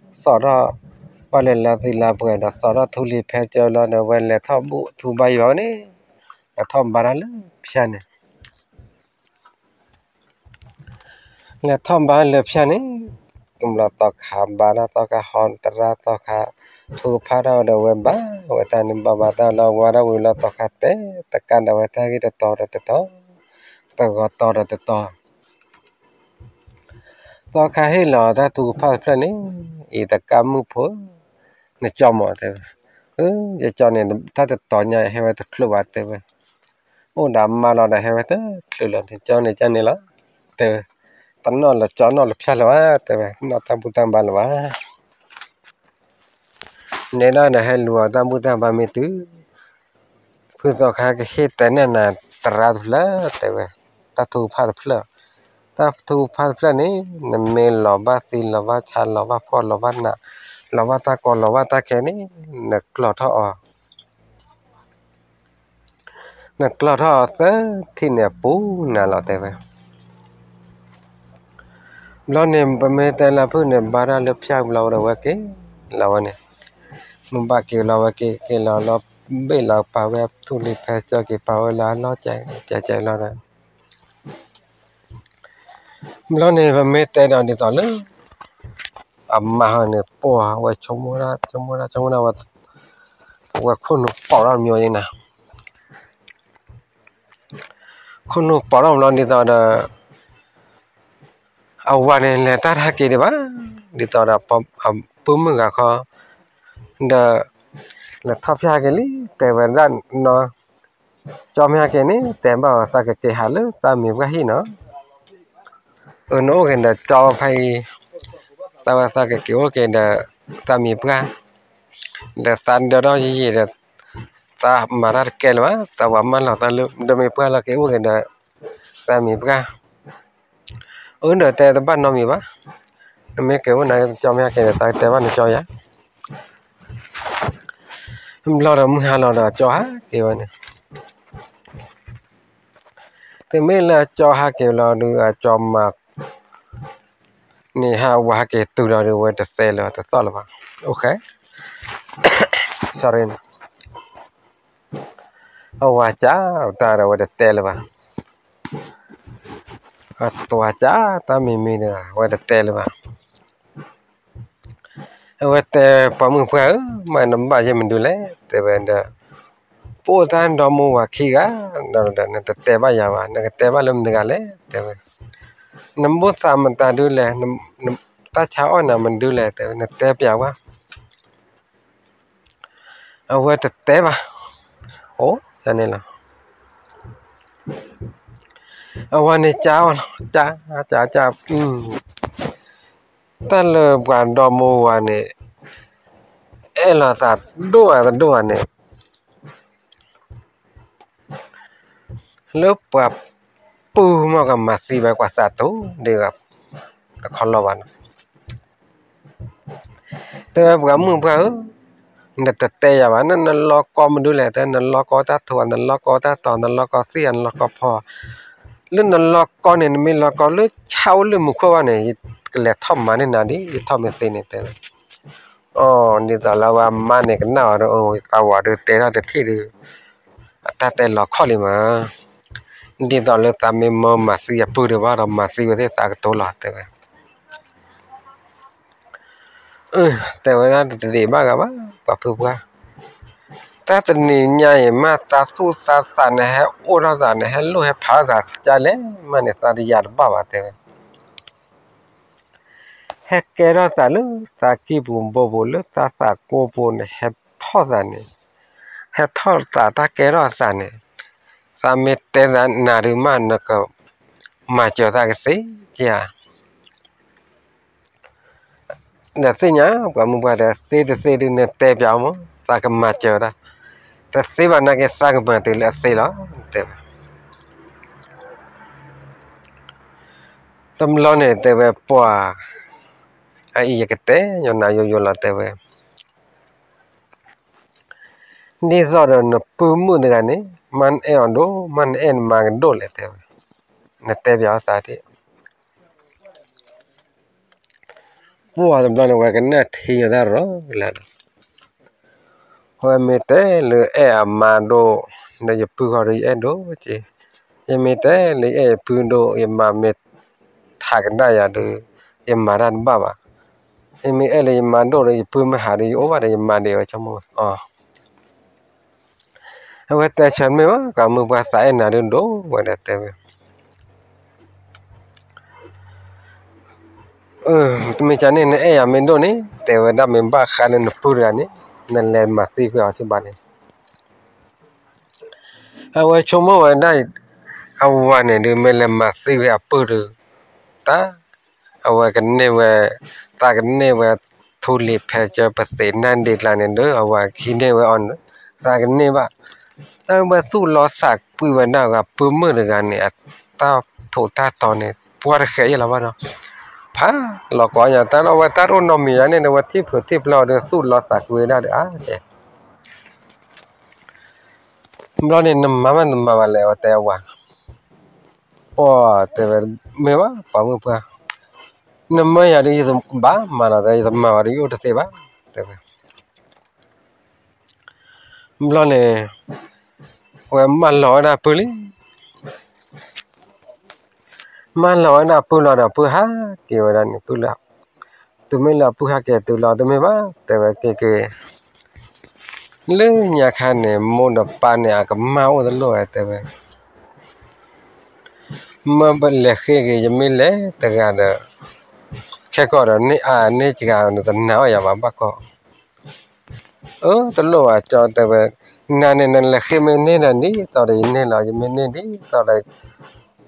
ပှၤလဲၤလၢသံလၢပှဲၤဒီး သီၣ်ထီၣ်ထူလံၤဖဲကၢလီၤဒီး ဝဲလဲၤထီၣ်ဘူၣ်ထူဘါယွၤန့ၣ်, လဲၤထီၣ်ဘါတၢ်လၢဖၠါန့ၣ် လဲၤထီၣ်ဘါလၢဖၠါန့ၣ်, ကမျၢၢ်သီခါဘါတၢ်သီခါဟီတရၣ်သီခါ, ထုကဖၣ်တၢ်ဝဲဒီးဝဲဘါဝဲတၢ်န့ၣ် ဘါဘါတၢ်လၢဝါဒၣ်ဝံၤလီၤသီခါတဲ, တကးဒီးဝဲတၢ်ဂ့ၢ်တတီၤဒီးတတီၤ, တဂီၤတီၤဒီးတတီၤ သီခါဟ့ၣ်လီၤတၢ်ထုကဖၣ်တဖျၢၣ်န့ၣ်, အံၤတကးမုၣ်ဖိ, နကၠီမးတဲဝဲ, အၢ ယကၠီန့ၣ် တၢ်တတီၤညါဟဲဝဲတချုးဘၣ်တဲဝဲ, အိၣ်ဒီးမါလီၤဒီးဟဲဝဲတချုးလီၤ နကၠီန့ၣ်ကၠီန့ၣ်လီၤ, တဲဝဲ, တနီၣ်လၢကၠီနီၣ်လၢဖၠါလၢၤဘၣ်တဲဝဲ, နီၣ်တၢ်ဘူၣ်တၢ်ဘါလၢၤဘၣ် နဲဒၣ်ဒီးဟဲလူၤအီၤတၢ်ဘူၣ်တၢ်ဘါမ့ၢ်တုၤ, ဖုသီခါကဟ့ၣ်တဲနဲၣ်နၤ သရၣ်တဖျၢၣ်တဲဝဲ, တၢ်ထုကဖၣ်တဖျၢၣ်, တၢ်ထုကဖၣ်တဖျၢၣ်န့ၣ် နမ့ၢ်လီၤဘၣ်သံလီၤဘၣ်ဆါလီၤဘၣ်ဖှီၣ်လီၤဘၣ်နး, လီၤဘၣ်တၢ်ကီလီၤဘၣ်တၢ်ခဲန့ၣ်, နကျီၢ်ထီၣ်အီၤ နကျီၢ်ထီၣ်သၢထံၣ်န့ၣ် အပူၤနၤလီၤတဲဝဲ. ဘျီန့ၣ် ပမ့ၢ်တဲလၢဖုၣ်န့ၣ် ဘါတၢ်လၢဖၠၣ်ဘျီဝဲဒီး ဝဲက့ၤလီၤဝဲန့ၣ်, မ့ၢ်ဘၣ်က့ၤလီၤဝဲက့ၤက့ၤလီၤလီၤ ဘ့ၣ်လီၤပာ်ဝဲထူၣ်လံၤဖဲကၠီက့ၤပာ်ဝဲလၢအလီၢ်ကဲကဲလီၤဒီး ဘျီန့ၣ် ပမ့ၢ်တဲဒီးဒ်သိးလၢ အမါဟီန့ၣ် ပှၤဝဲဆိကမိၣ်တၢ် ဆိကမိၣ်တၢ် ဆိကမိၣ်တၢ်ဝဲ ဝဲခိၣ်နူာ်ပိာ်ထီၣ်မညီအံၤနၤ, ခိၣ်နူာ်ပိာ်ထီၣ်ဘျီဒ်သိးဒီး အဝၤန့ၣ် လဲၤတၢ်တဟဲက့ၤဒံးဘၣ်, ဒ်သိးဒီး ပုၢ်မုၣ်ဂၤခီ ဒီး လဲၤထီၣ်ဖျါက့ၤလံ တဲဝဲဒၣ်နီၤ, ကၠီမ့ၢ်ဟဲက့ၤန့ၣ် တဲဘၣ်ဝဲသးကက့ၤဟးလၢသးမံၤပှၢ်ဟံၣ်နီၤ, အၢ နအိၣ်က့ၤဒီးကၠီဖဲအံၤ, သးဝဲသးကက့ၤအိၣ်က့ၤဒီး သးမံၤပှၢ်, ဒီးသးဒၢထီၣ်ယံာ်ယံာ်ဒီး သးမၤတၢ်တကဲလၢၤဘၣ်, သးပှၤမၢလီၤသးလၢ ဒီးမံၤပှၢ်လီၤက့ၤအိၣ်က့ၤဒီး သးမံၤပှၢ်, အၢ ဒီးတဲတဘၣ်နီတမံၤဘၣ်, နမ့ၢ်က့ၤအိၣ်နၤကၠီမ့ၢ်ဟဲက့ၤဒီး သးကတဲဘၣ်နကၠီယၤ ဘျီဒီးမုၢ်ဟါလီၤဒီး အကၠီဟဲက့ၤဝဲန့ၣ်, တမ့ၢ်လၢအကၠီဟဲက့ၤလီၤဒုး အကၠီမၤ န့ၣ်ဟဲဝဲဟဲက့ၤတုၤဒီးဒုး ဝဲတတဲလၢၤ တသီၣ်လၢၤဘၣ်, အိၣ်ဃဲ sorry အဝၤကၠီတၢ်ဒီး ဝဲတတဲလၢၤဘၣ်, အဝၤကၠီတၢ်မံၤမံၤဒီး ဝဲတတဲလၢၤဘၣ်. အဝဲတဲပှၤမုၣ်ပှၢ်ဧၢ, မ့ၢ်နဘၣ်ယဲၢ်မနုၤလဲၣ် တဲဝဲဒီး, ပအိၣ်တၢ်ဒီမိၢ်ဝၤခံဂၤ, ဒီးနတတဲဘၣ်ယၤဘၣ်, နကတဲဘၣ်လၢမနုၤဂၤလဲၣ် တဲဝဲ, နမိၢ်သးမတၤဒုလဲၣ်, တၢ်ဆါအီၣ်နၤမနုၤလဲၣ် တဲဝဲ နတဲပျးဝဲ အဝဲတတဲဘၣ်, အိၣ်န့ၣ်လီၤ, အဝၤန့ၣ်ကၠီအီၤလီၤ, ကၠီ ကၠီ ကၠီ, တၢ်လၢပှၤဒီမိၢ်ဝၤန့ၣ် အဲၣ်လီၤသးဒိၣ်အတဒိၣ်ဘၣ်န့ၣ် လၢပှၤပုၢ်မ့ၢ်ကမၤသံဝဲ ကွၢ်သးတိၤဒ်ဂၤတခီလီၤဘၣ်နီၤ, တဲဝဲပှၤမုၣ်ပှၢ်ဧၢ, နတတဲယၤဘၣ် နနလီၤကီမနုၤလဲၣ် တဲ နလီၤကီတၢ်ထိး နလီၤကီတၢ်တီၤ နလီၤကီသံၣ် နလီၤကီဖီ, လၢနလီၤကီန့ၣ် နမ့ၢ်လီၤကီလၢဆၣ်အိၣ်လၢမူခိၣ်ဘၣ်န့ၣ် ယကလဲၤထီၣ်မၤန့ၢ်နၤဒ် ယထီၣ်မ့ၢ်သ့န့ၣ် တဲဝဲ, အီ ဒ်သိးလၢအဝဲအမါန့ၣ်ကနၣ်အီၤဒီး အသးဝးဒုးတဲထီၣ်တထံၣ်ဒုး အတၢ်တဲလီၤခီၣ်လံမး, ဒ်သိးလၢသးမ့ၢ်မၢမၤသံအပုၢ်ဒံးဘၣ်ဒီး မၤသံဝဲသ့ၣ်သးကတိၤလီၤ တဲဝဲ, တဲဝဲဒၣ်တဒံးဘၣ်ဂၤဘၣ် ပှၤဖုပှၢ်, တၢ်တနံၤညါအံၤ မ့ၢ်သးသူၣ်သးသးန့ၣ် ဟဲအိၣ်ထီၣ်သးန့ၣ် ဟဲလိၣ်ဟဲဖးသးကလဲၣ် မ့ၢ်န့ၣ် သးတယာ်တဘၣ်ဘၣ် တဲဝဲ ဟဲကဲထီၣ်သးလၢသးကံၢ်ပူၤဘိပူၤ လၢသးသးကိးပူၤန့ၣ် ဟဲထီၣ်သးန့ၣ်, ဟဲထီၣ်သးတၢ်ကဲထီၣ်သးန့ၣ်, သးမ့ၢ်တဲသးနၤဒုးမး နကမၤစၢၤသးကသ့ဧါ, ဒီးသ့ၣ်ညါ ပှၤမုၢ်ပှၢ်ဒီး သ့တသ့ဒုးနတဲပျးအီၤမး သးကမၤစၢၤဒၣ်, တသ့ဘၣ်နာ်က့ သးကမၤတုၤလၢအသ့လီၤ တဲဝဲ တဘျီန့ၣ် တဲဝဲပှၤ, အအံၤယကတဲ ယနၤယိယိလီၤ တဲဝဲ, ဒ်သိးဒီးနပုၢ်မုၣ်တဂၤန့ၣ် မ့ၢ်နအဲၣ်အီၤဒိၣ် မ့ၢ်နအဲၣ်နမါကဒိၣ်လဲၣ် တဲဝဲ, နတဲပျးအီၤသးဒ် ပှၤတဘျီန့ၣ် ဝဲကနၣ်ထံယတၢ်ရီလၢ်လီၤ, ဝဲမ့ၢ်တဲလၢအဲၣ်အမါဒိၣ်, ဒီးယပုၢ်ဃီဒီးယအဲၣ်ဒိၣ်က့, ယမ့ၢ်တဲလၢယအဲၣ်ယပုၢ်ဒိၣ် ယမါမ့ၢ်ထးကဒါယၤဒီး ယမၤတၢ်တဘၣ်ဘၣ်, ယမ့ၢ်အဲၣ်လၢယမါဒိၣ်ဒီး ယပုၢ်မ့ၢ်ဟးဒီးယအိၣ်ဘၣ်ဒီး ယမၤဒံးဝဲဆိကမိၣ်အီၤ အဝဲတဲဆၢမ့ၢ်ဘၣ် ပှၤမုၢ်ပှၢ်သးအဲၣ်နၤဒုးဒိၣ်ဝဲဒီးတဲဝဲ, တမ့ၢ်ကန့ၣ် နအဲၣ်ယၤမ့ၢ်ဒိၣ်န့ၣ် တဲဝဲဒၣ်မ့ၢ်ဘၣ်ဃးလၢနပုၢ်တဂၤန့ၣ် နလဲၤမၤသံကွံာ်အီၤထံဘၣ်န့ၣ်, အဝဲဆိကမိၣ်ဝဲဒၣ် အဝၤန့ၣ်ဒုး မ့ၢ်လဲၤမၤသံဝဲအပုၢ်ဒုး, တၢ် အဝဲကန့ၢ်ဝဲ, သးကန့ၢ်ဝဲ ထူလံၤဖဲကၢ ပသ့ၣ်နၢ်ဒ့ကျါန့ၣ်ဒီး အဝၤကဟံးန့ၢ်ဝဲအီၤန့ၣ် သးကန့ၢ်ဘၣ်, တၢ်ဝဲသူၣ်လီသးကွံဝဲဒၣ်ဂၤ ပုၢ်မုၣ်တဂၤန့ၣ် အတၢ်ထိးတၢ်တီၤန့ၣ် ပှၢ်တဃဲးယဲၢ်လီၤဘၣ်ဒီး ဖးလီၤကိးညါ တၢ်အဝဲတၢ်တအိၣ်နီတမံၤယါန့ၣ်ဒီး ဝဲထံၣ်ဖုးထံၣ်ပျီဒီး သူၣ်လီသးကွံဝဲဒၣ်ဒီး အါကဲ ဘျီန့ၣ် နမၤမးတမၤဘၣ်လဲၣ် အဝဲတဲအဝၤ, ပှၤတဲဝဲ, မ့ၢ်ဘၣ် ပှၤမုၣ်ပှၢ်, နမၢယၤဒီးယတဘၣ်မၤလီၤ တဲ ယတမၤဘၣ်ဒီးယအိၣ်တသ့ဘၣ် တဲဝဲ. ဘျီန့ၣ် အဝဲမၢလီၤဝဲဒၣ်ပုၢ်လံ မၢလီၤဝဲဒၣ်ပုၢ်လီၤဒီး ပုၢ်ဟးက့ၤဝဲဒၣ်န့ၣ် ပုၢ်လၢ, တုၤမ့ၢ်လၢအပုၢ်ဟးက့ၤတုၤလီၤ တမ့ၢ်ဘၣ် တဲဝဲက့ၤက့ၤ, လၢညါခါန့ၣ် မိၢ်ဒီးပၢ်န့ၣ် အကမၢ်အိၣ်တလိၣ်ဝဲ တဲဝဲ, မၢပလဲၤဃ့က့ၤ ယမ့ၢ်လဲၤတဂၤဒီး ခဲကီၢ်ဒီး န့ၢ်အါန့ၢ်စှၤန့ၣ် တနာ်အီၤယၤဘၣ်ဘၣ်ကီး အၢ တလိၣ်ဘၣ် ကၠီတဲဝဲ, နၤန့ၣ် နလဲၤဃ့မ့ၢ်န့ၢ်ဒီး ဒ်သိးဒီးယန့ၢ်လီၤ ယမ့ၢ်န့ၢ်ဒ်သိးဒီး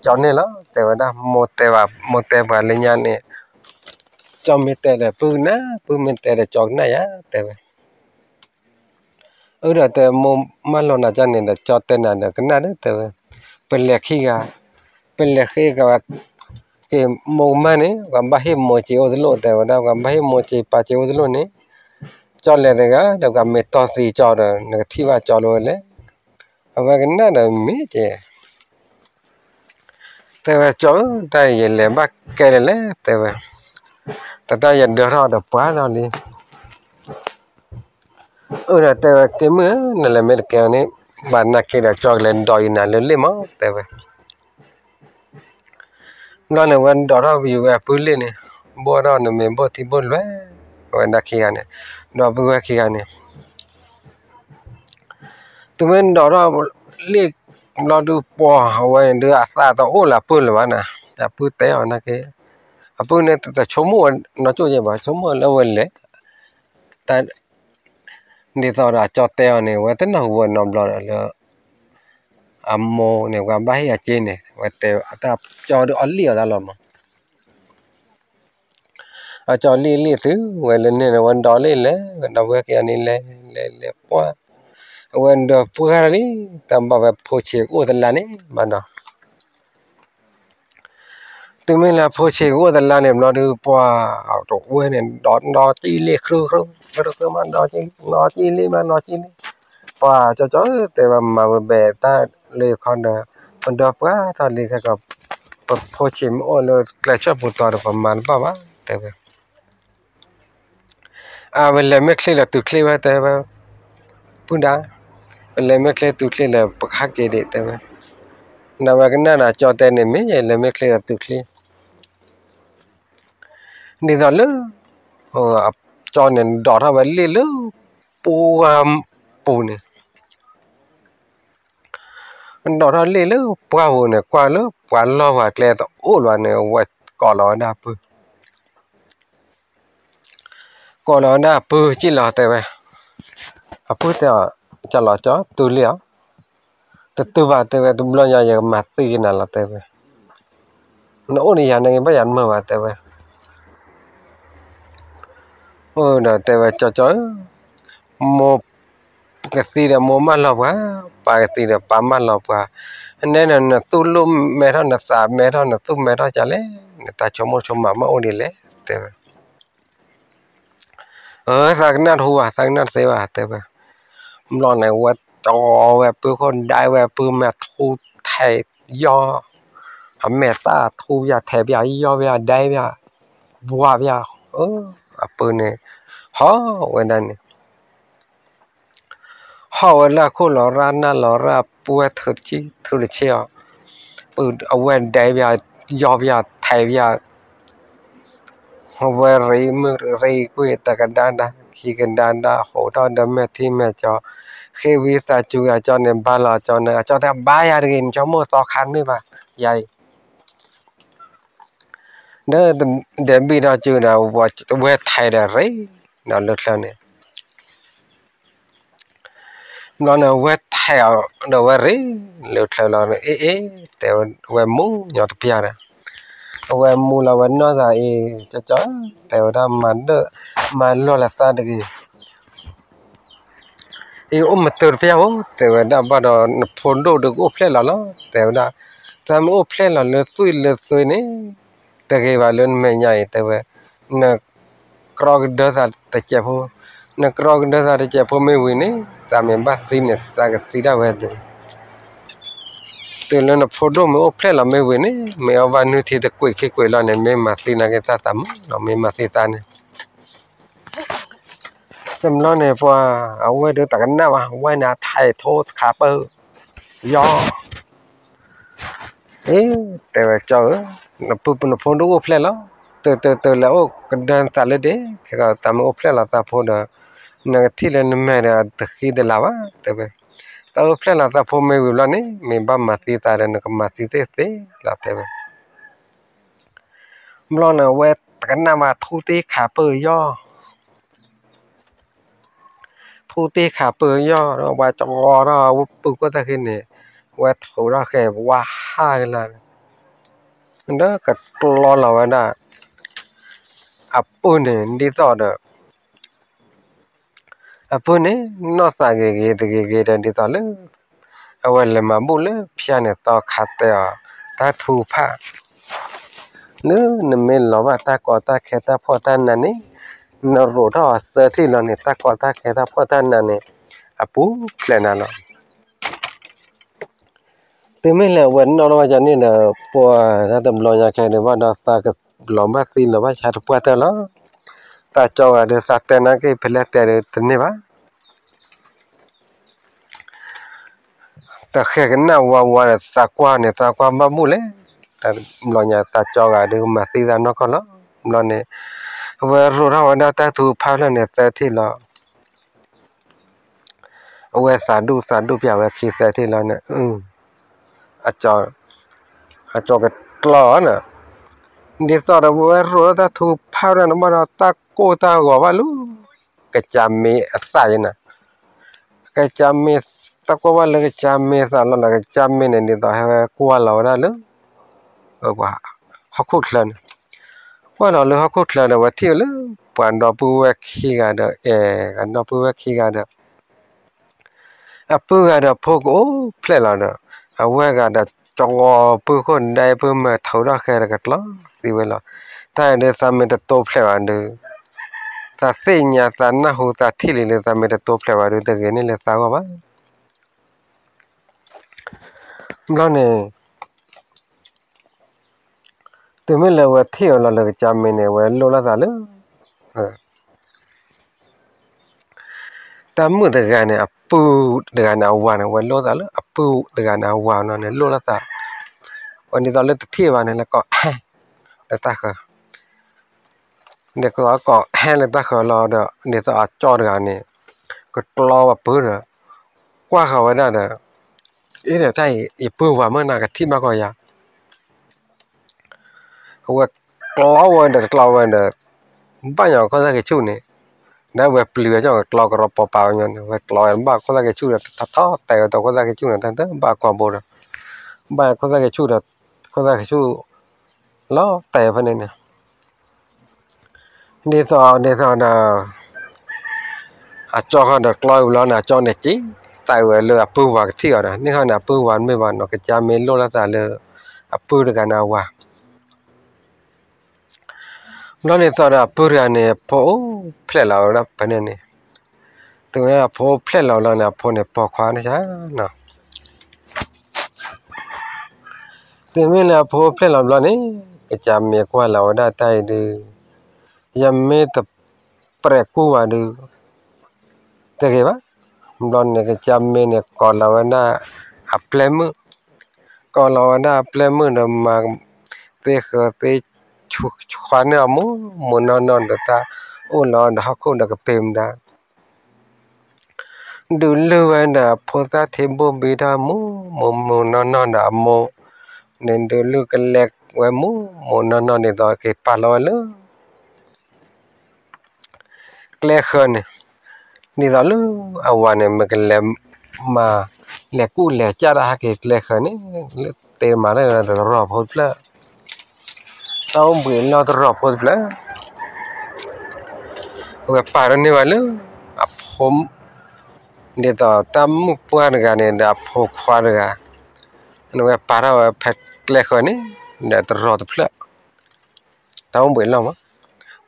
ကၠီန့ၢ်လီၤ တဲဝဲဒၣ် မိၢ်တဲဘၣ် မိၢ်တဲပှၤလၢညါန့ၣ်, ကၠီမ့ၢ်တဲဒီး ပုၢ်ကနၣ် ပုၢ်မ့ၢ်တဲဒီး ကၠီကနၣ်ယၤ တဲဝဲ. အၢ ဒီးတဲ မိၢ်မၢလီၤနၤကၠီန့ၣ်ဒီး ကၠီတဲနၤဒီး ကနၣ်ဒီး တဲဝဲ, ပလဲၤခံဂၤ, ပလဲၤဃ့က့ၤ မိၢ်ကမၢ်န့ၣ် ပှၤဘၣ်ဟ့ၣ်မိၢ်စ့အိၣ်တလိၣ် တဲဝဲဒၣ် ပှၤဘၣ်ဟ့ၣ်မိၢ်စ့ပၢ်စ့အိၣ်တလိၣ်န့ၣ်, ကၠီလဲၤတဂၤဒီး ပှၤမ့ၢ်တီၢ်သံကၠီဒီး နကထံၣ်ဘၣ်ကၠီလိၤဝဲလဲၣ်, အဝဲကနၣ်ဒီးမ့ၢ်က့ၤ တဲဝဲ ကၠီဧၢ တၢ်အံၤယလဲၤဘၣ်ကဲလဲၣ်လဲၣ် တဲဝဲ, တၢ်တၢ်ယဒၢထီၣ်ဒီးပှၤထီၣ်လံ, အၢ ဒီးတဲဝဲ က့ၤမုၣ်ဧၢ နလဲၤမ့ၢ်တကဲအီၤန့ၣ် ဘၣ်နာ်က့ၤဒီး ကၠီကလဲၤဒိးယနၤလၢလ့ၣ်မး တဲဝဲ. ဘျီန့ၣ် ဝဲဒိးထီၣ်ယူၤဝဲအပုၢ်လ့ၣ်န့ၣ်, ဘိၣ်ထီၣ်နမ့ၢ်ဘိၣ်ထံဘိၣ်လွဲၢ်, ဝဲဒၣ်ခံဂၤန့ၣ်, ဒီးပုၢ်ဝဲၢ်ခံဂၤန့ၣ် တုၤမ့ၢ်ဒိးထီၣ်လ့ၣ်ဘျီဒုးပှၤ အဝဲန့ၣ်ဒုးအသးတအိၣ်လၢအပုၢ်လၢၤဘၣ်နၤ, အပုၢ်တဲအီၤနာ်က့ၤ, အပုၢ်န့ၣ်တဆိကမိၣ်ဝဲနီၢ်ကၠိၣ်ယဲၢ်ဘၣ် ဆိကမိၣ်လၢဝဲလဲၣ်, တၢ် ဒ်သိးဒီးကၠီတဲအီၤန့ၣ် ဝဲတနၢ်ဟူဝဲနီတဘျီဒီးလၢ အမိၢ်န့ၣ် ပှၤဘၣ်ဟ့ၣ်အစ့န့ၣ် ဝဲတဲအတၢ်ကၠီဒုးအီၣ်လံၣ်အီၤတၢ်လီၤမး အကၠီလံၣ်လံၣ်သု ဝဲလၢန့ၣ်န့ၣ် ဝဲဒိးလံၣ်လဲၤ ဝဲဒီပုၢ်ဝဲၢ်ခံဂၤန့ၣ်လဲၤ လဲၤလဲၤပှၢ် အဝဲဒိးပှၢ်လံ တၢ်ဘၣ်ဝဲဖိဆံးကအိၣ်တလါန့ၣ် ဘၣ်ဒီး တုၤမ့ၢ်လၢဖိဆံးကအိၣ်တလါန့ၣ် ဘျီဒုးပှၢ် တဝဲန့ၣ် ဒီးနီၢ်ကၠံလံၣ် ကြၢးကြၢးကြၢးမး နီၢ်ကၠံလံၣ် နီၢ်ကၠံလံၣ်မး နီၢ်ကၠံလံၣ် ပှၢ် ကၠီကၠီဧၢ တဲဝဲမၤဝဲဘဲတၢ်လၢယခီဒီး ပဒီပှၢ်ထီၣ်လံခဲကီး ပဖိဆံးမ့ၢ်အိၣ်လၢကျဲဆၢၣ်ပူၤတီၤဒီး ပမၤတဘၣ်ဘၣ် တဲဝဲ အဝဲလဲၤမ့ၢ်ချ့ဒီးတုၤချ့ဝဲ တဲဝဲ ပုၢ်ဒါ ပလဲၤမ့ၢ်ချ့တုၤချ့လၢပကဟဲက့ၤဒံး တဲဝဲ နဝဲကနၣ်ဒီးကၠီတဲန့ၣ် မ့ၢ်ယလဲၤမ့ၢ်ချ့ဒီးတုၤချ့ ဒ်သိးလၢ ကၠီန့ၣ် ဒိးထီၣ်ဝဲလ့ၣ်လၢ ပှၢ်ပူၤန့ၣ် ဒိးထီၣ်လ့ၣ်လၢပှၢ်ပူၤန့ၣ် ကွၢ်လၢပှၤလီၢ်ပှၤကျဲတအိၣ်လၢၤန့ၣ် အဝဲကိးလီၤဝဲဒၣ်အပုၢ် ကိးလီၤဝဲဒၣ်အပုၢ်ကံၣ်လီၤ တဲဝဲ အပုၢ်တဲအီၤ ကၠီလီၤကၠီ တုၤလံဧါ တတုၤဘၣ် တဲဝဲ တဘျီညါယကမၤသံက့ၤနၤလီၤ တဲဝဲ နအိၣ်န့ၣ်ယၤန့ၣ် ဘၣ်ယၤတမုာ်ဘၣ် တဲဝဲ အိၣ်ဒီးတဲဝဲ ကၠီကၠီဧၢ မိၢ်ကသံဒီးမိၢ်မၢလီၤပှၤ, ပၢ်ကသံဒီးပၢ်မၢလီၤပှၤ, အနဲန့ၣ် နသူၣ်လိၣ်မဲထီၣ် နသးမဲထီၣ် နသူၣ်မဲထီၣ်ကလဲၣ်, နတၢ်ဆိကမိၣ်ဆိကမးမ့ၢ်အိၣ်ဒ်လဲၣ် တဲဝဲ. အၢ သးကနၣ်တဟူဘၣ် သးကနၣ်တသ့ဘၣ် တဲဝဲ. ဘျီန့ၣ် ဝဲတီဝဲပုၢ်ခိၣ်ဒဲဝဲပုၢ်မဲာ်ထူထဲးယီၢ်, အမဲာ်သၣ်ထူယၤထဲးပျၢ်ယီၢ်ပျၢ်ဒဲပျၢ်, ဘှါပျၢ်, အပုၢ်န့ၣ် ဟီၣ်ဝဲဒၣ်န့ၣ် ဟီၣ်ဝဲလၢအခိၣ်လီၤရၣ်နၢ်လီၤရၣ် ပှဲၤထုးတဆံထုးတဆံအီၤ, အဝဲဒဲပျၢ် ယီၢ်ပျၢ် ထဲးပျၢ်, အဝဲရံမုၢ်ရံကွံာ် တကဒါဒါ ခံကဒါဒါ ဟိးထီၣ်ဒီးမဲာ်ထံမဲာ်ကၠီ, ဃ့ဝံသးစူၤအကၠီန့ၣ် ဘါလီၤအကၠီန့ၣ် အကၠီတဲဘါယၤတဂ့ၤ နဆိကမိၣ်သီခါတမ့ၢ်ဘၣ် ယၤအံၤ ဒီးဒဲးဘံၣ်ထီၣ်စုဒီး ဝဲထဲးဒီးရ့ဒီးလၢချၢန့ၣ် ဘျီန့ၣ် ဝဲထဲးအီၤဒီးဝဲရ့လၢချၢလီၤ အ့ၣ်အ့ၣ် တဲဝဲမူညီတပျၢ်ဒီး အဝဲမူလီၤဝဲနီၢ်သးအံၤ ကၠီကၠီ တဲဝဲဒၣ် မၤလီၢ်လၢသးတဂ့ၤ အံၤအိၣ်မတၤတပျၢ်ဧိၤ တဲဝဲဒၣ် ဘၣ်ဒီးနဖိဒိၣ်ဒီးကအိၣ်ဖျဲၣ်လီၤလီၤ တဲဝဲဒၣ် သးမ့ၢ်အိၣ်ဖျဲၣ်လီၤလၢသွံၣ်လၢသွ့န့ၣ် တဂ့ၤဘၣ်လၢနမဲာ်ညါအံၤ တဲဝဲ န ကြီကဒၢသးတစဲးဖိ, နကြီကဒၢသးတစဲးဖိမ့ၢ်ဝံၤန့ၣ် သးမ့ၢ်ဘၣ်သံန့ၣ် သးကသံဒၣ်ဝဲဒၣ် တုၤလၢနဖိဒိၣ်မ့ၢ်အိၣ်ဖျဲၣ်လီၤမ့ၢ်ဝံၤန့ၣ် မ့ၢ်အီၣ်ဘၣ်နုၢ်ထံတကွံာ်ခံကွံာ်လီၤန့ၣ် မ့ၢ်မၤသံနာ်က့ၤတၢ်သးမုာ်လီၤ မ့ၢ်မၤသံသးန့ၣ် တဘျီန့ၣ်ပှၤ အဝဲဒၣ်တကနၣ်ဘၣ် ဝဲန့ၣ်အထါအံၤထိတခါပၢၢ် ယီၤ အ့ တဲဝဲကၠီဧၢ, နဖိဒိၣ်အိၣ်ဖျဲၣ်လီၤ, တၢ်တၢ်တၢ်လဲၤအိၣ်ကဒၢသးလၢဒ့, ခဲကီးတၢ်မ့ၢ်အိၣ်ဖျဲၣ်လီၤသးဖိဒီး နကထံၣ်လၢနမဲာ်ဒီးတဃံတလၤဘၣ် တဲဝဲ, တၢ်အိၣ်ဖျဲၣ်လီၤသးဖိမ့ၢ်ဝံၤဘျီန့ၣ် မ့ၢ်ဘၣ်မၤသံသးဒီး နကမၤသံသ့သ့လီၤ တဲဝဲ. ဘျီန့ၣ် အဝဲတကနၣ်ဘၣ် ထူတ့ခးပၢၢ်ယီၤ ထူတ့ခးပၢၢ်ယီၤဒီး ဝဲကဝီၤထီၣ်ဝဲပုၢ်ခိၣ်သၣ်ဃံန့ၣ်, ဝဲထုးထီၣ်ဃဲၤဝါဟးကလါ, ဒီးကကျီလီၤဝဲဒၣ် အပုၢ်န့ၣ် ဒ်သိးဒီး အပုၢ်န့ၣ် နီၢ်သးဂ့ၤဂ့ၤတဂ့ၤဂ့ၤဒီး ဒ်သိးလၢ အဝဲလဲၤမၤဘူၣ်လၢဖၠါန့ၣ် သီခါတဲအီၤ တၢ်ထူဖး လၢနမ့ၢ်လီၤဘၣ်တၢ်ကီတၢ်ခဲတၢ်ဖှီၣ်တၢ်နးန့ၣ်, နရိးထီၣ်အီၤသၢထံၣ်လီၤန့ၣ် တၢ်ကီတၢ်ခဲတၢ်ဖှီၣ်တၢ်နးန့ၣ် အပူၤဖျဲးနၤလီၤ. တုၤမ့ၢ်လၢအဝဲနီၣ်ထီၣ်ဘၣ်ကန့ၣ်ဒီး ပှၤတၢ်တဘျီညါခဲန့ၣ်ဘၣ်ဒီး သးကလီၤဘၣ်သံလီၤဘၣ်ဆါတပှၢ်တၢၢ်လီၤ. သးကၠီဂၤဒီး သးတဲနာ်က့ၤဖဲလဲၣ်တဲဒီးတန့ၢ်ဘၣ် တဃဲၤကနၣ်ဝါဝါဒီး သးကွၢ်န့ၣ် သးကွၢ်ဘၣ်ဘူၣ်လဲၣ်, တဘျီညါသးကၠီဂၤဒီး ကမၤသံသးနီၢ်ကီၢ်လီၤ. ဘျီန့ၣ် အဝဲရိးထီၣ်ဝဲဒၣ်တၢ်ထူဖးဖျၢၣ်န့ၣ် သၢထံၣ်လီၤ. အဝဲသးဒူၣ်သးဒူၣ်ပျးဝဲခံသၢထံၣ်လီၤန့ၣ်, အကၠီကကျီန့ၣ်, ဒ်သိးဒီးဝဲရိးထီၣ်တၢ်ထူဖးဖျၢၣ်န့ၣ် ဘၣ်ဒီးတၢ်ကိၢ်တၢ်ဂီၤဘၣ်လၢ ကစၢ်မ့ၢ်အသးယဲန့ၣ် ကစၢ်မ့ၢ်, တၢ်ကိၢ်ဘၣ်လၢကစၢ်မ့ၢ်သးလီၤဒီး ကစၢ်မ့ၢ်န့ၣ် ဒ်သိးဟဲဝဲကွၢ်လီၤဝဲဒၣ်လၢ ဟီၣ်ခိၣ်ချၢန့ၣ်, ကွၢ်လီၤလၢဟီၣ်ခိၣ်ချၢဒီး ဝဲထံၣ်ဝဲလၢ ပှၤဒီပုၢ်ဝဲၢ်ခံဂၤဒီး အဲၣ် ဒီပုၢ်ဝဲၢ်ခံဂၤဒီး အပုၢ်ဂၤဒီးဖိကအိၣ်ဖျဲၣ်လီၤဒီး အဝဲဂၤဒီးကဝီၤပုၢ်ခိၣ်ဒဲပုၢ်မၢထုးထီၣ်ဃဲၤဒီးကကျီသံဝဲလီၤ. တၢ်အံၤဒုးသးမ့ၢ်တတိဖျဲးဘၣ်ဒုး, သးသ့ၣ်ညါသးနၢ်ဟူသးထံၣ်လံလၢ သးမ့ၢ်တတိဖျဲးဘၣ်ဒုး တဂ့ၤန့ၢ်လၢသးဂီၢ်ဘၣ်. ဘျီန့ၣ် တုၤမ့ၢ်လၢအဝဲထံၣ်အီၤလီၤလၢကစၢ်မ့ၢ်န့ၣ် အဝဲလိၣ်လီၤသးလၢ တၢ်မုၣ်တဂၤန့ၣ် အပုၢ်တဂၤန့ၣ်အဝၤန့ၣ် အဝဲလိၣ်သးလၢအပုၢ်တဂၤန့ၣ်အဝၤလီၤန့ၣ် လိၣ်လီၤသး, ဝဲဒ်သိးလၢတထံၣ်ဘၣ်န့ၣ် လၢကိးဟဲ လၢတၢ်ဃၢၤ, ဒ်သိးကိးဟဲလၢတၢ်ဃၢၤလီၤဒီး ဒ်သိးအကၠီတဂၤန့ၣ် ကကျီဝဲပုၢ်ဒီး ကွၢ်ဃီၤဝဲဒၣ်ဒီး အ့ဒီးတၢ်အံၤ ယပုၢ်ဝၤမုၣ်န့ၣ် ကထံၣ်ဘၣ်ကီးယၤ အဝဲကျီဝဲဒီးတကျီဝဲဒီး ဘၣ်ညီခိၣ်သၣ်က့ၤဆူၣ်န့ၣ်, ဒီးအဝဲပျံၤဝဲကၠီကကျီကရီပီပာ်ဝဲညီန့ၣ် အဝဲကျီဝဲဘၣ်ခိၣ်သၣ်က့ၤဆူၣ်ဒီး ထီၣ်ထီၣ်တဲာ်ဝဲဒီးခိၣ်သၣ်က့ၤဆူၣ်န့ၣ် တၢ်တဘၣ်ကွၢ်ဘိဒီး ဘၣ်ခိၣ်သၣ်က့ၤဆူၣ်ဒီး ခိၣ်သၣ်က့ၤဆူၣ် လီၤတဲာ်ဖဲန့ၣ်န့ၣ် ဒ်သိးဒ်သိးဒီး အကၠီဃီဒီးကျီဝံၤလီၤန့ၣ် အကၠီန့ၣ်က့ၤ သးဝဲလၢအပုၢ်ဝၤကထံၣ်အီၤဒီး န့ၣ်ဃီန့ၣ် အပုၢ်ဝၤမ့ၢ်ဘၣ်နီၤ ကစၢ်မ့ၢ်လိၣ်လီၤသးလၢ အပုၢ်တဂၤန့ၣ်အဝၤ ဘျီန့ၣ်သိးဒီးအပုၢ်တဂၤန့ၣ် အဖိအိၣ်ဖျဲၣ်လီၤဝဲဒၣ်ဖဲန့ၣ်န့ၣ်, တုၤဝဲဒၣ်အဖိအိၣ်ဖျဲၣ်လီၤဘျီန့ၣ် အဖိန့ၣ်ပိာ်ခွါန့ၣ်နီၤ, တုၤမ့ၢ်လၢအဖိအိၣ်ဖျဲၣ်လီၤဘျီန့ၣ် ကစၢ်မ့ၢ်ကွၢ်လီၤဝဲဒၣ်တၢ်အံၤဒုး ယမ့ၢ်တပျဲၢ်ကူၣ်ဘၣ်ဒုး တဂ့ၤဘၣ်. ဘျီန့ၣ် ကစၢ်မ့ၢ်န့ၣ် ကိးလီၤဝဲဒၣ်အပျဲၢ်မုၣ်, ကိးလီၤဝဲဒၣ်အပျဲၢ်မုၣ်ဒီးမၤသ့ဃၢၤသ့ ဆှါန့ၢ်အီၤမူးမူးနီၢ်နီၢ်ဒီး တၢ်အိၣ်လီၤဒီးဟီၣ်ခိၣ်ဒီးကပ့ၤမတၤ ဒုးလုၢ်ဝဲဒီးအဖိသၣ်ထံဘိၣ်ဘံထီၣ်မူးမူးမူးနီၢ်နီၢ်ဒီးအမိၢ်န့ၣ် ဒုးလုၢ်ကလဲၤဝဲမူးမူးနီၢ်နီၢ်ဒ်သိးက့ၤပာ်လီၤဝဲလၢ ကျဲဃၢၤန့ၣ်, ဒ်သိးလၢအဝၤန့ၣ် မ့ၢ်ကလဲၤမၤ လဲၤကူၣ်လဲၤကၢ်တၢ်ဟဲက့ၤကျဲဃၢၤန့ၣ် လၢတ့မၤလၢတရီၢ်ဖိတဖျၢၣ်, တၢ်အိၣ်ဘှံးလီၢ်တရီၢ်ဖိတဖျၢၣ် အဝဲပာ်ထီၣ်န့ၢ်ဝဲလၢ အဖိ ဒ်သိးတၢ်မုၣ်ပှၢ်တဂၤန့ၣ် ဒီးအဖိခွါတဂၤ, အဝဲပာ်ထီၣ်ဝဲဖဲကျဲဃၢၤန့ၣ် ဒီးတရီၢ်တဖျၢၣ်, တၢ်အိၣ်ဘှံးလီၢ်မး,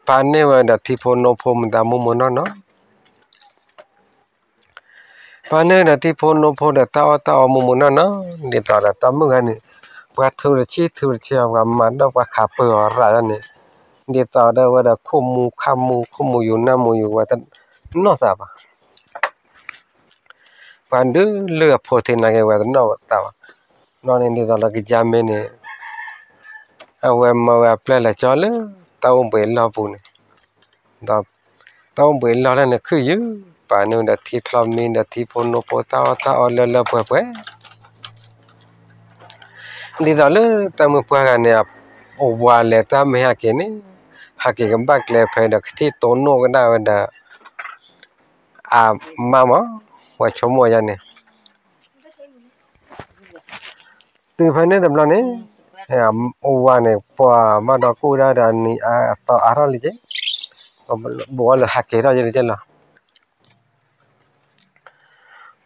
ပာ်န့ၢ်ဝဲဒီးထံဖိနိဖိမတၤမူးမူးနီၢ်နီၢ် ဟဲ ပှၤန့ၢ်ဒီးထံဖိနိဖိဒီးတၢ်အီၣ်တၢ်အီမိၢ်မိၢ်နီၢ်နီၢ် ဒ်သိးဒီးတၢ်မုၢ်ဂၤန့ၣ် ပှၤထုးတဆံထုးတဆံ ပှၤမၤဒီးပှၤခးပၢၤအီၤရၤလီၤန့ၣ် ဒ်သိးဒီးဝဲဒီးခိၣ်မူခါမူ ခိၣ်မူယူၤနၢ်မူယူၤ ဝဲတနီၢ်သးဘၣ်. ပှၤဒုးလုၢ်အဖိသ့နာ်က့ ဝဲတနီၢ်သးဘၣ်. ဘျီန့ၣ်ဒ်သိးဒီးကယါမ့ၢ်န့ၣ် အဝဲမၤဝဲအပျဲၢ်လဲၤကၠီလၢတၢ်အိၣ်ဘှံးအလီၢ်ပူၤန့ၣ် ဒီးတၢ်အိၣ်ဘှံးအလီၢ်လၢန့ၣ်ခုၣ်ယုၢ် ပာ်န့ၢ်ဒီးထံချီမံဒီးထံဖိနိဖိတၢ်အီၣ်တၢ်အီလၢလၢပှဲၤပှဲၤ ဒ်သိးလၢတၢ်မုၢ်ပှၢ်ဂၤန့ၣ် အဝၤလဲၤတၢ်မ့ၢ်ဟဲက့ၤန့ၣ် ဟဲက့ၤကဘၣ်ကျဲဖဲဒီးကထံၣ်တိၢ်နီၣ်ကဒါဝဲဒီး အမါမး ပှၤဆိကမိၣ်ယါန့ၣ် တုၤဖဲန့ၣ်တဘျီန့ၣ် အဝၤန့ၣ် ပှၤဘၣ်ဒီးကူၣ်ဒၣ်ဒီးနံၤအါအသီအါထီၣ်လံက့ၤ ဘိးလၢဟးက့ၤထီၣ်ယဲၢ်လံက့ၤလီၤ.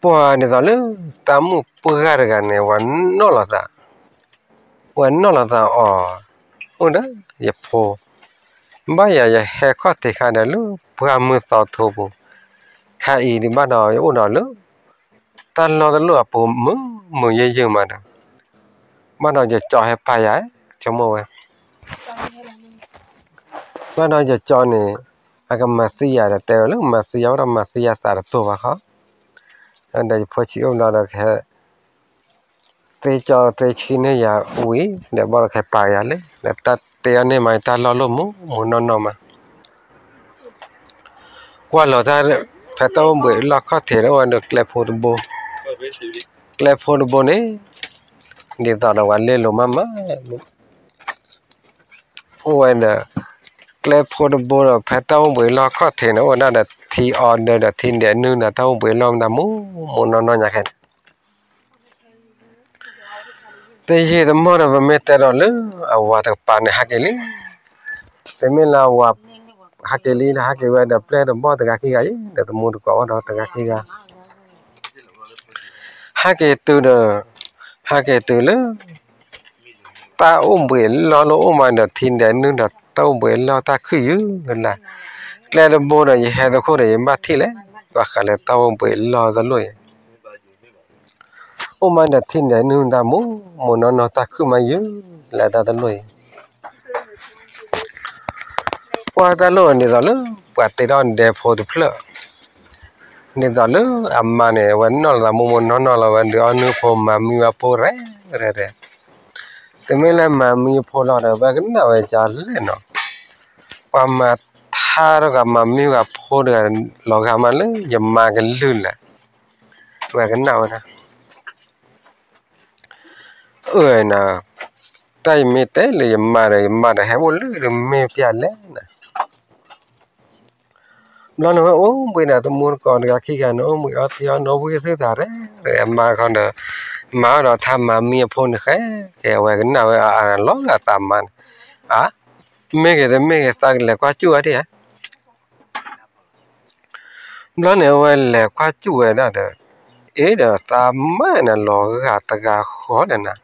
ပှၤဒ်သိးလၢတၢ်မုၣ်ပှၢ်တဂၤန့ၣ် ဝဲနီၢ်လီၤသး, ဝဲနီၢ်လီၤသးအီၤ, အိၣ်ဒီးယဖိ, ဘၣ်ယၤယဟဲခီၣ်ထံးခါဒီးလၢပှၢ်မုၢ်သီထိပူၤ, ခါအံၤဒ်ဘၣ်ဒီးယအိၣ်ဒီးလၢ တၢ်လီၢ်တလီၢ်အပူၤမုာ်မုာ်ယဲၢ်ယဲၢ်မးဒီး, ဘၣ်ဒီးယကၠီဟဲပာ်ယၤ, ဆိကမိၣ်ဝဲ ဘၣ်ဒီးယကၠီန့ၣ် အကမၤသံယၤဒီးတဲဝဲလၢမၤသံယၤဝဲဒီးမၤသံယၤသးတတိၢ်ဘၣ်ဃီ, ဒီးယဖိဆံးအိၣ်ဘျီဒီးကဟဲ သ့ကၠီသ့ဆံန့ၢ်ယၤဝံၤ ဒီးဘၣ်ဒီးကဟဲပာ်ယၤလၢ ဒီးတၢ်တဲအီၤန့ၢ်မးတၢ်လီၢ်လိၣ်မုာ်မုာ်နီၢ်နီၢ်မး ကွၢ်လီၤတၢ် ဖဲတၢ်အိၣ်ဘှံးအလီၢ်ခီၣ်ထံးဒီးအိၣ်ဝဲဒီးကျဲဖိတဘိ, ကျဲဖိတဘိန့ၣ် ဒ်သိးဒီးပှၤလဲလိာ်မးမး အိၣ်ဝဲဒီး ကျဲဖိတဘိဒီး ဖဲတၢ်အိၣ်ဘှံးအလီၢ်ခီၣ်ထံးန့ၣ် အိၣ်ဝဲဒၣ်ဒီးထံအီဒၢဒီးထံဒဲးနုာ်ဒီး တၢ်အိၣ်ဘှံးအလီၢ်မးမုာ်မုာ်နီၢ်နီၢ်ညါခဲန့ၣ် တယံာ်တမီၢ်ဒီး ပမ့ၢ်တဲဒီးလၢအဝၤတကပၤန့ၣ်ဟးက့ၤလံ. တမ့ၢ်လၢအဝၤ ဟးက့ၤလံဒီး ဟးက့ၤဝဲဒီးပျဲၢ်ဒီးဘီၣ်တဂၤခံဂၤအံၤ ဒီးတမူတကိးအိၣ်ဒီးတဂၤခံဂၤ ဟးက့ၤတုၤဒီး ဟးက့ၤတုၤလၢ တၢ်အိၣ်ဘှံးအလီၢ်လၢအိၣ်မးဒီးထံဒဲးနုာ်ဒီးတၢ်အိၣ်ဘှံးအလီၢ်တၢ်ခုၣ်ယုၢ်လၢ်, ကျဲတဘိဒီးယဟဲသခိၣ်ဒီးယဘၣ်ထံၣ်လဲၣ်, ဘၣ်ဃးလၢတၢ်အိၣ်ဘှံးအလီၢ်တလိၣ်အံၤ အိၣ်မးဒီးထံဒဲးနုာ်တၢ်မူ မုာ်နီၢ်နီၢ်တၢ်ခုၣ်မးယုၢ်လၢ်တၢ်တလိၣ်အံၤ ကွၢ်တၢ်လိၣ်ဒ်သိးလၢ ပှၤတ့ထီၣ်ဒဲဖိတဖျၢၣ်, ဒ်သိးလၢအမါန့ၣ် အဝဲနီၢ်လီၤသးမုာ်မုာ်နီၢ်နီၢ်လီၤ ဝဲဒုးအီၣ်နုၢ်ဖိမၤမံဝဲဖိရဲၣ်ရဲၣ်, တမ့ၢ်လၢမၤမံဖိလီၤဒီး ဝဲကနၣ်ဝဲဒ်လဲၣ်နီၤ, ပှၤမၤထါတဂၤမၤမံဂၤဖိတဂၤ လီၤဂာ်မးလၢယမါကလုၢ်လဲၣ်, ဝဲကနၣ်ဝဲဒၣ် အၢၣ်နၤ, တၢ်ယမ့ၢ်တဲလၢယမါဒီး ယမါဒီးဟဲအိၣ်လၢတမ့ၢ်ပျၢ်လဲၣ်နၤ, ဘျီန့ၣ်ဝဲအိၣ်ဘှံးဒီးတမူတကိးတဂၤခံဂၤန့ၣ် အိၣ်ဘှံးအီၣ်တ့ၢ်အီၣ်န့ၣ် အိၣ်ဘှံးသုသးရဲၣ်ရဲၣ် အမါခီဒီး မၤအီၣ်ဒီးထါမၤမံအဖိန့ၣ်ဃဲ, ကဲဝဲကနၣ်ဝဲအါအါလီၤဂာ်သးမါန့ၣ်, အါ, မ့ၢ်ဂ့ၤတမ့ၢ်ဂ့ၤ သးကလဲၤကွၢ်စူၣ်ဝဲဒၣ်ဧါ ဘျီန့ၣ်အဝဲလဲၤကွၢ်စူၣ်ဝဲဒၣ်ဒီး, အ့ဒီးသးမါန့ၣ်လီၤဂာ်တဂၤဃီလဲၣ်နၤ,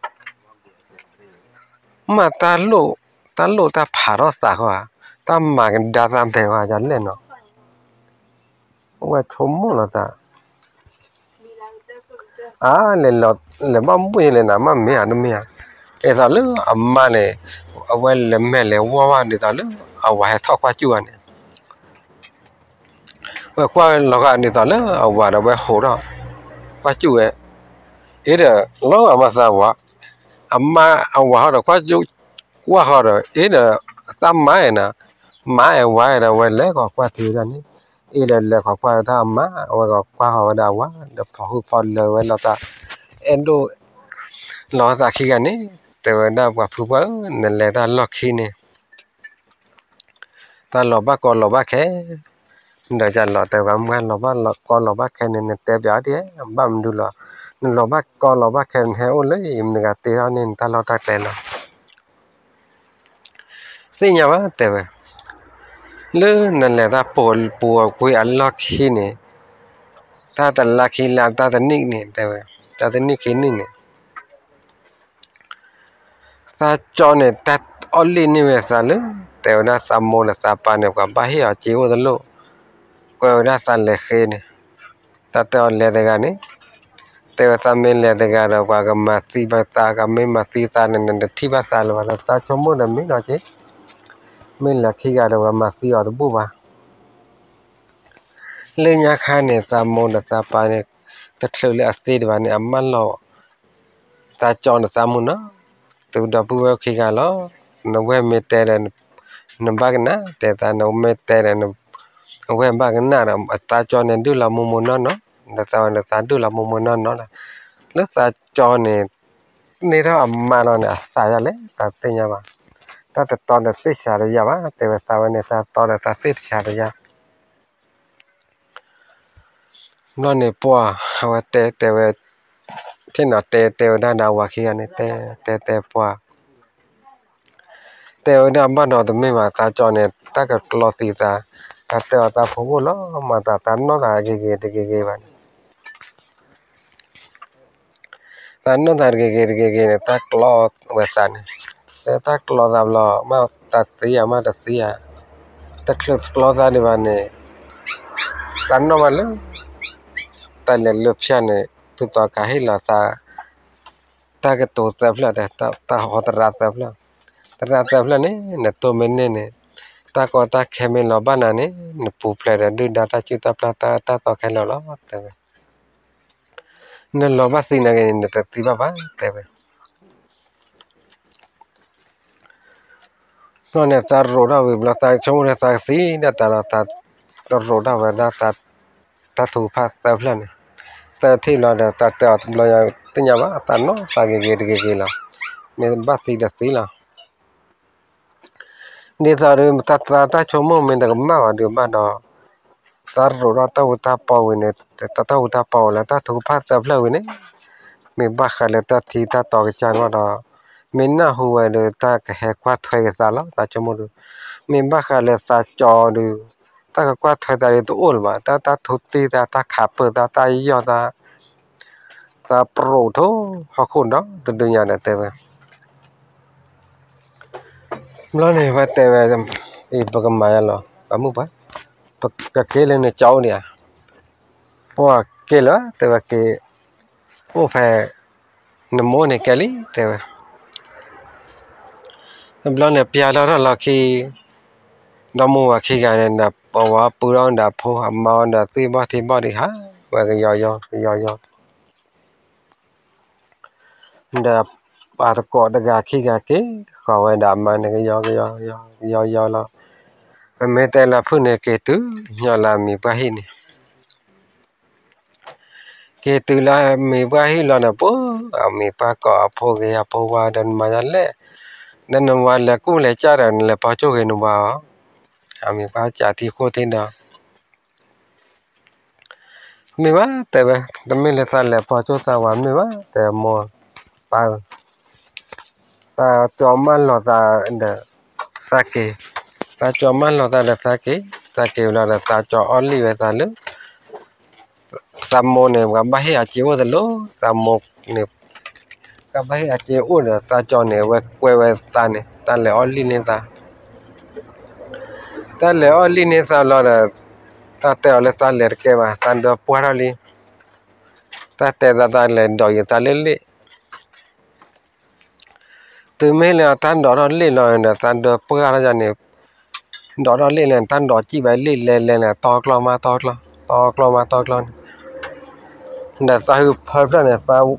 မ့ၢ်တၢ်လိၣ်တၢ်ဖးထီၣ်သးဃီဧါ, တၢ်မၤကဒါသးဒဲးဃီဧါ ဒ်လဲၣ်နီၤ, အဝဲဆိကမိၣ်လီၤသး အါ, လဲၤဘၣ်ဘှ့ၣ်လဲၣ်နၤ မ့ၢ်မ့ၢ်ဧါတမ့ၢ်ဧါ, ဒ်သိးလၢအမါန့ၣ် အဝဲလဲၤမဲာ်လဲၤဝီဝဲဒ်သိးလၢ အဝၤဟဲထီၣ်ကွၢ်စူၣ်ဝဲန့ၣ် ဝဲကွၢ်လီၤဂာ်ဒ်သိးလၢအဝၤဒီး ဝဲဟိးထီၣ်ကွၢ်စူၣ်ဝဲ, အ့ဒီး လီၤဂာ်မၤသးဝၤ, အမါအဝၤဟီဒီး ကွၢ်စူၣ်ကွၢ်ဃီဒီး အ့ဒီး သးမါအဲၣ်နၤ, မါအဲၣ်ဝၤအဲၣ်ဒီး ဝဲလဲၤကီးကွၢ်တုၤဝဲဒၣ်န့ၣ်, အ့ဒီးလဲၤကီးကွၢ်တၢ်အမါ အဝဲကီးကွၢ်ဃီၤဝဲဒၣ်အဝၤ ဒီးဖီၣ်ဟုၣ်ဖီၣ်လၢာ်ဝဲလီၤသး, အဲၣ်ဒိး လီၤသးခံဂၤန့ၣ် တဲဝဲဒၣ်ပှၤဖုပှၢ်ဧၢ နလဲၤတၢ်လီၢ်ခံန့ၣ် တၢ်လီၤဘၣ်ကီလီၤဘၣ်ခဲ, ဒီးယလီၤတဲဝဲမုၢ်လီၤဘၣ်ကီလီၤဘၣ်ခဲန့ၣ် နတဲပျးဒ် ဘၣ်မနုၤလီၤ, နလီၤဘၣ်ကီလီၤဘၣ်ခဲ နဟဲအိၣ်လၢယမတဂၤတ့ထီၣ်န့ၢ်နတၢ်လီၢ်တၢ်ကျဲလီၤ. သ့ၣ်ညါဘၣ်တဲဝဲ, လၢနလဲၤတၢ်ပိာ်ပူၤကွံာ်အလီၢ်ခံန့ၣ်, တၢ်တလါခံလါတၢ်တနံၣ်န့ၣ်တဲဝဲ, တၢ်တနံၣ်ခံနံၣ်န့ၣ် သးကၠီန့ၣ် တၢ်အီၣ်လံၣ်န့ၢ်ဝဲသးလၢ တဲဝဲဒၣ်သးမိၢ်ဒီးသးပၢ်န့ၣ် ပှၤဘၣ်ဟ့ၣ်အီၤစ့အိၣ်တလိၣ်, ကွဲးဝဲဒၣ်သးလဲၤဃ့န့ၣ်, တၢ်တဲအီၤလဲၤတဂၤန့ၣ်, တဲဝဲသးမ့ၢ်လဲၤတဂၤဒီး ပှၤကမၤသံဘၣ်သး, ကမ့ၢ်မၤသံသးန့ၣ် နတထံၣ်ဘၣ်သးလၢၤဘၣ်, သးဆိကမိၣ်ဒီးမ့ၢ်နီၤက့ၤ, မ့ၢ်လဲၤခံဂၤဒီး ပှၤမၤသံအီၤတဘူၣ်ဘၣ်. လၢညါခါန့ၣ် သးမိၢ်ဒီးသးပၢ်န့ၣ် တချုးလၢအသံဒံးဘၣ်န့ၣ် အမၢလီၤ သးကၠီန့ၣ်သးမုာ်နီၤ, သုဒီပုၢ်ဝဲၢ်ခံဂၤလီၤ. နဝဲၢ်မ့ၢ်တဲဒီး နဘၣ်ကနၣ်, တဲသး နမ့ၢ်တဲဒီး အဝဲၢ်ဘၣ်ကနၣ်ဒီး အသးကၠီန့ၣ်ဒုၣ်လီၤမိၢ်မိၢ်နီၢ်နီၢ်, ဒီးသးဝဲန့ၣ်သးဒုၣ်လီၤမိၢ်မိၢ်နီၢ်နီၢ်ဒီး လၢသးကၠီန့ၣ် န့ၢ်ထီၣ်အမါလီၤန့ၣ် အသးယါလဲၣ် သးသ့ၣ်ညါဘၣ်, တၢ်တတီဒီးသ့ၣ်စးတယါဘၣ်, တဲဝဲသးဝဲန့ၣ် သးတီဒီးသးသ့ၣ်တစးတယါ ဘျီန့ၣ်ပှၢ် အဝဲတဲတဲဝဲ, ထံၣ်နီၤတဲတဲဝဲဒၣ်ဒီးဝၤခံဂၤန့ၣ် တဲတဲပှၢ်, တဲဝဲဒၣ်ဘၣ်ဒီးတမ့ၢ်ဘၣ် သးကၠီန့ၣ် တၢ်ကကျီသံသး, တၢ်တဲအီၤသးဖိအိၣ်လီၤမၤသး သးနီၢ်သးဂ့ၤဂ့ၤတဂ့ၤဂ့ၤဘၣ်န့ၣ် သးနီၢ်သးတဂ့ၤဂ့ၤတဂ့ၤဂ့ၤန့ၣ် တၢ်ကျီဝဲသးန့ၣ်, တၢ်ကျီသးဘျီ မ့ၢ်သးသံဧါ မ့ၢ်တသံဧါ, တချုးကျီသးဒံးဘၣ်န့ၣ် သးနီၢ်ဘၣ်လၢ တၢ်လဲၤလၢဖၠၣ်န့ၣ် ဖုသီခါဟ့ၣ်လီၤသး တၢ်ကတိၤသၢဖျၢၣ်ဒီး တၢ်ဟီသရၣ်သၢဖျၢၣ်, သရၣ်သၢဖျၢၣ်န့ၣ် နတိၢ်မ့ၢ်န့ၢ်န့ၣ် တၢ်ကီတၢ်ခဲမ့ၢ်လီၤဘၣ်နၤန့ၣ် နပူၤဖျဲးဒီးဒုၣ်ဒါတၢ်စုၣ်တၢ်ပျၢ်တၢ်တၢ်သီခဲလၢာ်လီၤ တဲဝဲ, နလီၤဘၣ်သံနၤဂ့ၤန့ၣ် နတသံဘၣ်ဘၣ် တဲဝဲ ဘျီန့ၣ် သးရိးထီၣ်ဝံၤဘျီ သးဆိကမိၣ်လၢသးကသံဒၣ်တၢ်လီၤ, သးရိးထီၣ်ဝဲဒၣ် တၢ်ထုကဖၣ်သၢဖျၢၣ်န့ၣ်, သၢထံၣ်ဘျီဒီး သးတဲအီၤတဘျီညါ သ့ၣ်ညါဘၣ် သးနီၢ်သးဂ့ၤဂ့ၤတဂ့ၤဂ့ၤလီၤ, မ့ၢ်ဘၣ်သံဒီးသံလီၤ. ဒ်သိးဒီး တၢ်သးတၢ်ဆိကမိၣ်မ့ၢ်တကမၣ်ဘၣ်ဒီးဘၣ်ဒီး သးရိးထီၣ်တၢ်အူတၢ်ပီဝံၤန့ၣ် တၢ်အူတၢ်ပီဝံၤလၢတၢ်ထုကဖၣ်သၢဖျၢၣ်ဝံၤန့ၣ် မ့ၢ်ဘၣ်ဃးလၢတၢ်ထံတၢ်တီကစၢ်န့ၣ်ဘၣ်ဒီး မ့ၢ်နၢ်ဟူဝဲဒီး တၢ်ကဟဲကွၢ်ထွဲက့ၤသးလီၤ သးဆိကမိၣ်ဒီး မ့ၢ်ဘၣ်ဃးလၢသးကၠီဒီး တၢ်ကကွၢ်ထွဲသးဒီးတအိၣ်လၢၤဘၣ်, တၢ် တၢ်ထူတံၢ်သး တၢ်ခးပၢၤသး တၢ်ယီၢ်သး သးပရိးထိၣ်ဟီၣ်ခိၣ်ဒီတဒုညါဒီးတဲဝဲ, ဘျီန့ၣ် ဝဲတဲဝဲ, အံၤ ပကမၤယါလီၤ ပှၤမုၣ်ပှၢ်, ပကက့ၤလၢနကၠီအိၣ်ဒံးဧါ, ပှၤက့ၤလၢၤ တဲဝဲက့ၤ, အိၣ်ဖဲ နမိၢ်န့ၣ်ကဲလံ တဲဝဲ တဘျီန့ၣ် ပျၢ်လီၤထီၣ်လီၤခံ ဒီမိၢ်ဝၤခံဂၤန့ၣ်ဒီး ပဝဲပုၢ်ဒီးအဖိ အမါဒီးသ့ၣ်ဘီၣ်ထံဘီၣ်ဒံးဟး ဝဲကယီယီ ကယီယီ ဒီးပှၤသကိးတဂၤခံဂၤက့ၤဃီၤဝဲဒီးအမါန့ၣ် ကယီကယီ ကယီယီလီၤ. ပမ့ၢ်တဲလၢဖုၣ်န့ၣ် က့ၤတုၤညီလၢအမံၤပှၢ်ဟံၣ်န့ၣ် က့ၤတုၤလၢအမံၤပှၢ်ဟံၣ်လီၤဒီး ပှၤအမံၤပှၢ်ကိးအဖိဂ့ၤ အဖိဝါဒီး နမၤယါလဲၣ်, ဒီးနဝၤလဲၤကူၣ်လဲၤကၢ်ဒီး နလဲၤပီကၠိၣ်ဂ့ၤနဝၤ, အမံၤပှၢ်ကးထံဃိၣ်ထံဒီး မ့ၢ်ဘၣ် တဲဝဲ, တမ့ၢ်လၢသးလဲၤပီကၠိၣ်သးဝၤ မ့ၢ်ဘၣ် တဲမိၢ်ပၢ်ဧၢ, သးကၠီမၢလီၤသးဒီးသးက့ၤ, သးကၠီမၢလီၤသးဒီးသးက့ၤ, သးက့ၤဝံၤလီၤဒီး သးကၠီအီၣ်လံၣ်ဝဲသးလၢ သးမိၢ်န့ၣ် ပှၤဘၣ်ဟ့ၣ်အစ့အိၣ်သလိၤ, သးမိၢ်န့ၣ် ကဘၣ်ဟ့ၣ်အစ့အိၣ်ဒီး သးကၠီန့ၣ် အဝဲကွဲဝဲသးန့ၣ် သးလဲၤအီၣ်လံၣ်န့ၢ်သး, သးလဲၤအီၣ်လံၣ်န့ၢ်သးလီၤဒီး သးတဲအီၤလၢသးလဲၤတကဲဘၣ် သးဒၢပှၢ်ထီၣ်လံ, သးတဲသး သးလဲၤဒိးယံၤသးလၢလ့ၣ် တုၤမ့ၢ်လၢတၢ်ဒိးထီၣ်လ့ၣ်လီၤဒီး သးဒၢပှၢ်ထီၣ်ယၤန့ၣ်, ဒိးထီၣ်လ့ၣ်လၢ တၢ်ဒိးစံၣ်ဘၣ်လ့ၣ်လဲၤလဲၤန့ၣ် တီကျီမးတီကျီ, တီကျီမးတီကျီန့ၣ်, ဒီးသးဟုဖၢဖျၢၣ်န့ၣ် သး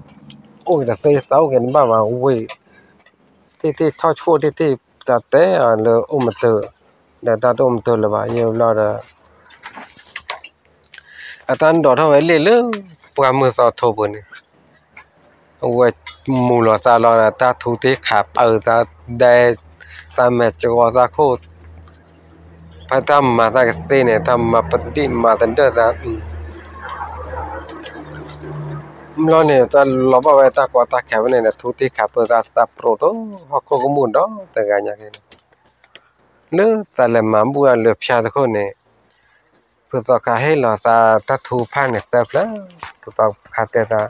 အိၣ်က့ၤတသ့ သးအိၣ်က့ၤတဘၣ်ဘၣ်ဝ့ၢ်, ထံၣ်ထံၣ်ထီၣ်ဆှိၣ်ထံၣ်ထံၣ် တၢ်တဲအီၤလၢအိၣ်မတၢၤ, ဒီးတၢ်တအိၣ်မတၢၤလၢၤဘၣ် ယံာ်ဘျီဒီး အတၢ်ဒိးထီၣ်ဝဲလ့ၣ်လၢ ပှၢ်မုၢ်သီထိပူၤန့ၣ်, အဝဲမူၤလီၤသးလီၤဒီး တၢ်ထူတ့ၢ်ခးပၢၤသးဒဲ, တၢ်မဲာ်ကဝီၤသးခိၣ်, ဖဲတၢ်မၤသးကသ့န့ၣ် တၢ်မၤပဒံၣ်မၤသဒၢၣ်သး, ဘျီန့ၣ် တၢ်လီၤဘၣ်ဝဲတၢ်ကီတၢ်ခဲဖဲန့ၣ်ဒီး ထူတ့ၢ်ခးပၢၤသး သးပရိးထိၣ်ဟီၣ်ခိၣ်ကမူၣ်ဒီတဂၤညါက့န့ၣ် လၢသးလဲၤမၤဘူၣ်အလၢဖၠါတခိၣ်န့ၣ်, ဖုသီခါဟ့ၣ်လီၤသးတၢ်ထုကဖၣ်န့ၣ်သၢဖျၢၣ်, ဖုသီခါတဲသး,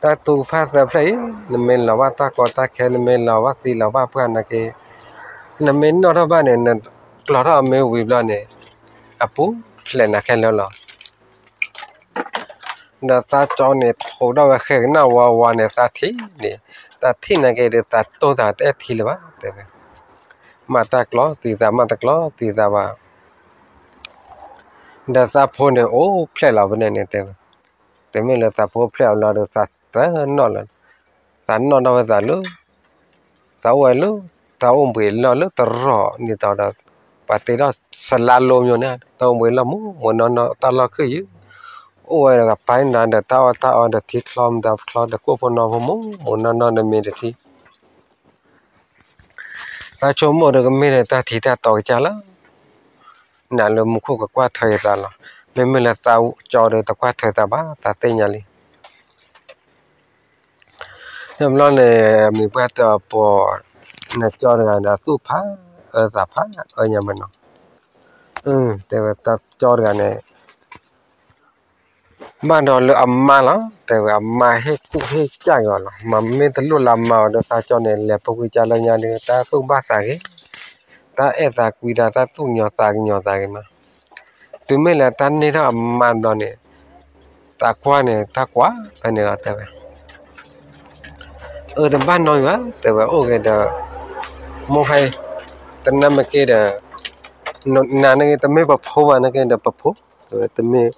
တၢ်ထုကဖၣ်သၢဖျၢၣ်အံၤ, နမ့ၢ်လီၤဘၣ်တၢ်ကီတၢ်ခဲ နမ့ၢ်လီၤဘၣ်သံလီၤဘၣ်ပှၢ်နာ်က့, နမ့ၢ်နီၣ်ထီၣ်ဘၣ်န့ၣ် နကျီထီၣ်အမ့ၢ်ဝံၤဘျီန့ၣ်, အပူၤဖျဲးနၤခဲလၢာ်လီၤ. ဒီးသးကၠီန့ၣ် ထိးထီၣ်ဝဲဃဲကနၣ်ဝါဝါန့ၣ် သးထံၣ်န့ၣ်, သးထံၣ်နာ်က့ဒီး သးတိၢ်သးတအဲၣ်ထံလၢၤဘၣ် တဲဝဲ, မၤတၢ်ကျီသံသး မၤတၢ်ကျီသံသးဘၣ်. ဒီးသးဖိန့ၣ်အိၣ်ဖျဲၣ်လီၤဖဲန့ၣ်န့ၣ် တဲဝဲ, တမ့ၢ်လၢသးဖိဖျဲၣ်အီၤလီၤဒီး သးသနီၣ်လၢ သးနီၣ်ထီၣ်ဝဲသးလၢ သးအိၣ်ဝဲလၢ သးအိၣ်ဘှံးလီၢ်လၢတရီးန့ၣ်ဒီး ပှၤတ့ထီၣ်စလါလိမ့ၢ်န့ၣ် တၢ်အိၣ်ဘှံးလီၢ်မူမူနီၢ်နီၢ် တၢ်လီၢ်ခုၣ်ယုၢ်, အိၣ်ဝဲဒီးကပၤနၤဒီး တၢ်အီၣ်တၢ်အီဒီးထံချီမတၤချီဒီး ကိၣ်ဖိနီၢ်ဖိမူမူနီၢ်နီၢ်ဒီးမ့ၢ်တထံၣ် တၢ်ဆိကမိၣ်ဒီးကမ့ၢ်ဒီးတၢ်ထံၣ်တၢ်တီကစၢ်လီၤ. နၤလၢမူခိၣ်ကကွၢ်ထွဲက့ၤသးလီၤ. မ့မ့ၢ်လၢသးကၠီဒီးတကွၢ်ထွဲသးဘၣ် သးသ့ၣ်ညါလံ. တဘျီန့ၣ် မံၤပှၢ်တဲအီၤ ပှၤ နကၠီတဂၤဒီးသူၣ်ဖးအၢသးဖးအၢညါမနီၤ, တဲဝဲတၢ်ကၠီတဂၤန့ၣ် ဘၣ်ဒီးလၢအမါလီၤ တဲဝဲအမါဟ့ၣ်ကူၣ်ဟ့ၣ်ကၢ်က့ၤအီၤလီၤ. မ့မ့ၢ်တလိၣ်လၢအမါအီၤဒီး သးကၠီန့ၣ် လဲၤပူၤကွံာ်ကၢ်လၢညါဒီး တၢ်သူၣ်ဘၣ်သးဂ့ၤ, တၢ်အဲၣ်သးကွံတၢ် တၢ်သူၣ်ကညီၤသးကညီၤသးဂ့ၤမး. တုၤမ့ၢ်လၢတၢ်န့ၢ်ထီၣ်အမါတဘျီန့ၣ် သးကွၢ်န့ၣ် တၢ်ကွၢ်ဖဲန့ၣ်လီၤ တဲဝဲ အၢတဘၣ်နီတမံၤဘၣ် တဲဝဲ အိၣ်ဂ့ၤဒီး မိၢ်ဟဲ တနၢ်မ့ၢ်က့ၤဒီး နၤန့ၣ်ဂ့ၤ တမ့ၢ်ပဖိဘၣ်န့ၣ်က့ၤဒီးပဖိ, တဲဝဲတမ့ၢ်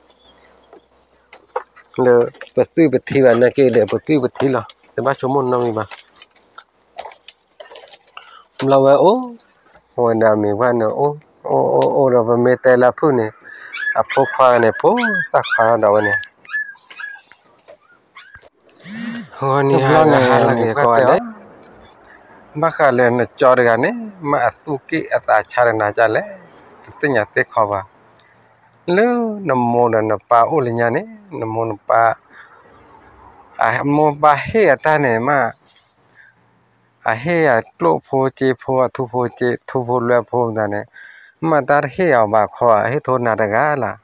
လၢပသွံၣ်ပထံဘၣ်န့ၣ်က့ၤဒီး ပသွံၣ်ပထံလီၤ တဘၣ်ဆိကမိၣ်နီတမံၤဘၣ်. ဘျီဝဲအိၣ်ဝဲဒၣ်မံၤပှၢ်န့ၣ် အိၣ်အိၣ်အိၣ်ဒီး ပမ့ၢ်တဲလၢဖုၣ်န့ၣ် အဖိခွါန့ၣ် ဖိသၣ်ခွါဒီးဝဲန့ၣ် ဂီၤနံၤဟါန့ၣ် ဟါလီၤန့ၣ် ကီးဝဲဒၣ် ဘၣ်ဃးလၢနကၠီတဂၤန့ၣ် မ့ၢ်အသူၣ်က့ၣ်အသးဆါဒီးနၤဒ်လဲၣ်, တသ့ၣ်ညါသ့ၣ်ခီဘၣ်. လၢနမိၢ်ဒီးနပၢ်အိၣ်လၢညါန့ၣ် နမိၢ်နပၢ် အမိၢ်ပၢ်ဟ့ၣ်အတၢ်န့ၣ်မး အဟ့ၣ်အကျိၣ်ဖိစ့ဖိ အထူဖိစ့ ထူဖိလွဲဖိမတၤန့ၣ် မ့ၢ်တၢ်တဟ့ၣ်အီၤဘၣ်ခီ အဟ့ၣ်ထီၣ်နၤတဂၤလီၤ.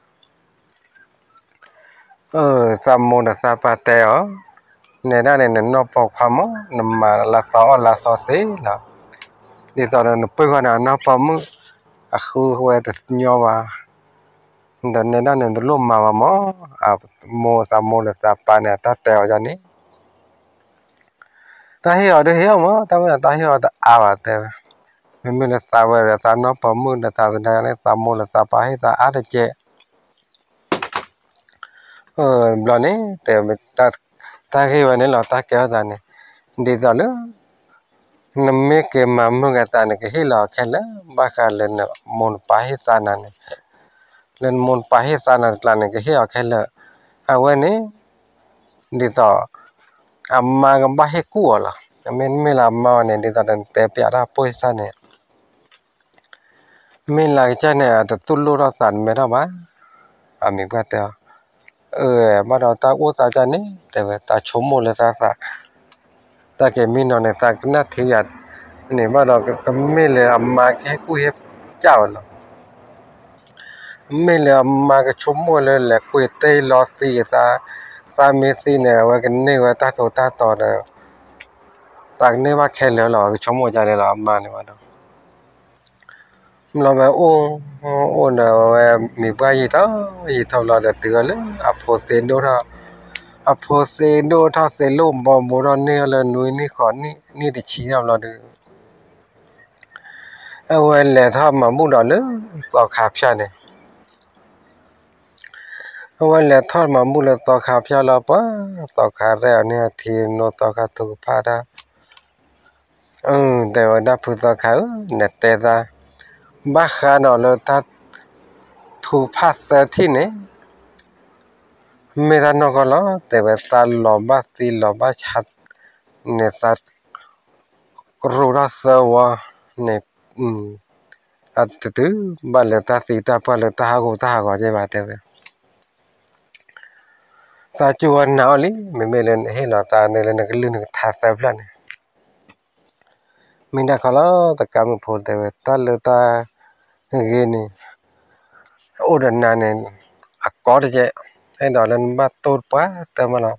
သးမိၢ်ဒီးသးပၢ်တဲအီၤ, နဲဒၣ်န့ၣ် နနီၢ်ပိာ်ခွါမး နမၤလၢသီအီၣ်လၢသီသ့လီၤ. ဒ်သိးဒီးနပၢၢ်ဃီန့ၣ် အနီၢ်ပိာ်မုၣ် အဃုဝဲတညီဘၣ်, ဒီးနဲဒၣ်န့ၣ် တလိၣ်မၤဘၣ်မး, အမိၢ်သးမိၢ်ဒီးသးပၢ်န့ၣ် အတၢ်တဲအီၤဒ်န့ၣ် တၢ်ဟ့ၣ်အီၤဒုးဟ့ၣ်အီၤမး, တၢ်ဝဲဒၣ်တၢ်ဟ့ၣ်အီၤတအါဘၣ်တဲဝဲ, မ့မ့ၢ်လၢသးဝဲဒီးသးနီၢ်ပိာ်မုၣ်ဒီးသးသဒါန့ၣ် သးမိၢ်ဒီးသးပၢ်ဟ့ၣ်သးအါတကဲး ဘျီန့ၣ် တဲ တၢ်ဂ့ၢ်ဝဲန့ၣ်လီၤ တၢ်ကဲထီၣ်သးန့ၣ်, ဒ်သိးလၢ နမ့ၢ်က့ၤမၤမုာ်က့ၤသးန့ၣ် ကဟ့ၣ်လီၤအီၤခဲလၢာ်, ဘၣ်ဃးလၢနမိၢ်နပၢ်ဟ့ၣ်သးနၤန့ၣ်, လၢနမိၢ်နပၢ်ဟ့ၣ်သးနၤတကျါန့ၣ် ကဟ့ၣ်အီၤခဲလၢာ်, အဝဲန့ၣ် ဒ်သိး အမါကဘၣ်ဟ့ၣ်ကူၣ်အီၤလီၤ. မ့မ့ၢ်လၢအမါအီၤန့ၣ် ဒ်သိးဒီးနတဲပျးတၢ်ပိၢ်သၣ်န့ၣ် မ့ၢ်လၢကစၢ်န့ၣ် အတသူၣ်လိၣ်ထီၣ်သးတမဲထီၣ်ဘၣ်. အမံၤပှၢ်တဲအီၤ, အၢ ဘၣ်ဒီးတၢ်အိၣ်သးကၢ်န့ၣ် တဲဝဲ တၢ်ဆိကမိၣ်လၢသးသး, တၢ်က့ၤမံနီၤန့ၣ် သးကနၣ်ထံယၤန့ၣ် ဘၣ်ဒီးကမ့ၢ်လၢအမါကဟ့ၣ်ကူၣ်ဟ့ၣ်ကၢ်ဝဲလီၤ. မ့ၢ်လၢအမါကဆိကမိၣ်လၢလဲၤကွံာ်တ့ၢ်လီၤသံအသး, သးမ့ၢ်သံန့ၣ် အဝဲကန့ၢ်ဝဲတၢ်သိၣ်တၢ်သီဒီး သးကန့ၢ်ဘၣ်ခဲလၢာ်လီၤ ကဆိကမိၣ်ကၢ်ဒဲးလီၤ အမါန့ၣ်ဘၣ်ဒီး ဘျီဝဲအိၣ် အိၣ်ဒီးဝဲမံၤပှၢ်ယံာ်ထီၣ်ယံာ်ထီၣ်ဘျီဒီးတုၤဝဲလၢအဖိသ့ဒိၣ်ထီၣ်, အဖိသ့ဒိၣ်ထီၣ်သ့လိၣ်ဘီဘိထီၣ်န့ၢ်အီၤလၢနွံနံၣ်ဃိးနံၣ်နံၣ်တဆံထီၣ်ဘျီဒီး အဝဲလဲၤထီၣ်မၤဘူၣ်ဒီးလၢသီခါဖၠၣ်န့ၣ် အဝဲလဲၤထီၣ်မၤဘူၣ်လၢသီခါဖၠၣ်လီၤပှၤ, သီခါရဲၣ်အီၤန့ၢ်အထံနိသီခါထုကဖၣ်တၢ်, တဲဝဲဒၣ်ဖုသီခါဧၢ, နတဲသး ဘၣ်ဃးဒီးလၢတၢ်ထုကဖၣ်သၢထံၣ်န့ၣ် မ့ၢ်တၢ်နီၢ်ကီၢ်လီၤ, တဲဝဲသးလီၤဘၣ်သံလီၤဘၣ်ဆါန့ၣ် သးကရူၢ်ထီၣ်သၢဝီန့ၣ် အတတုၤဘၣ်လၢတၢ်သံတၢ်ပှၢ်လၢတၢ်ဟးဂူာ်တၢ်ဟးဂီၤက့ၤဘၣ်တဲဝဲ, သးစူၢ်ဝဲနာ်အီၤလံ, မ့မ့ၢ်လၢနဟ့ၣ်လီၤသးန့ၣ်လၢနကလုၢ်နကထါသၢဖျၢၣ်န့ၣ် မ့ၢ်ဒၣ်ခီလီၤ သကးမုၣ်ဖိတဲဝဲ တၢ်လၢတၢ်ဂ့ၤန့ၣ် အိၣ်ဒီးနၤန့ၣ် အကီတကဲး, အဲၣ်ဒိးလၢနဘၣ်တိၢ်ပှၤတၢ်မးလီၤ.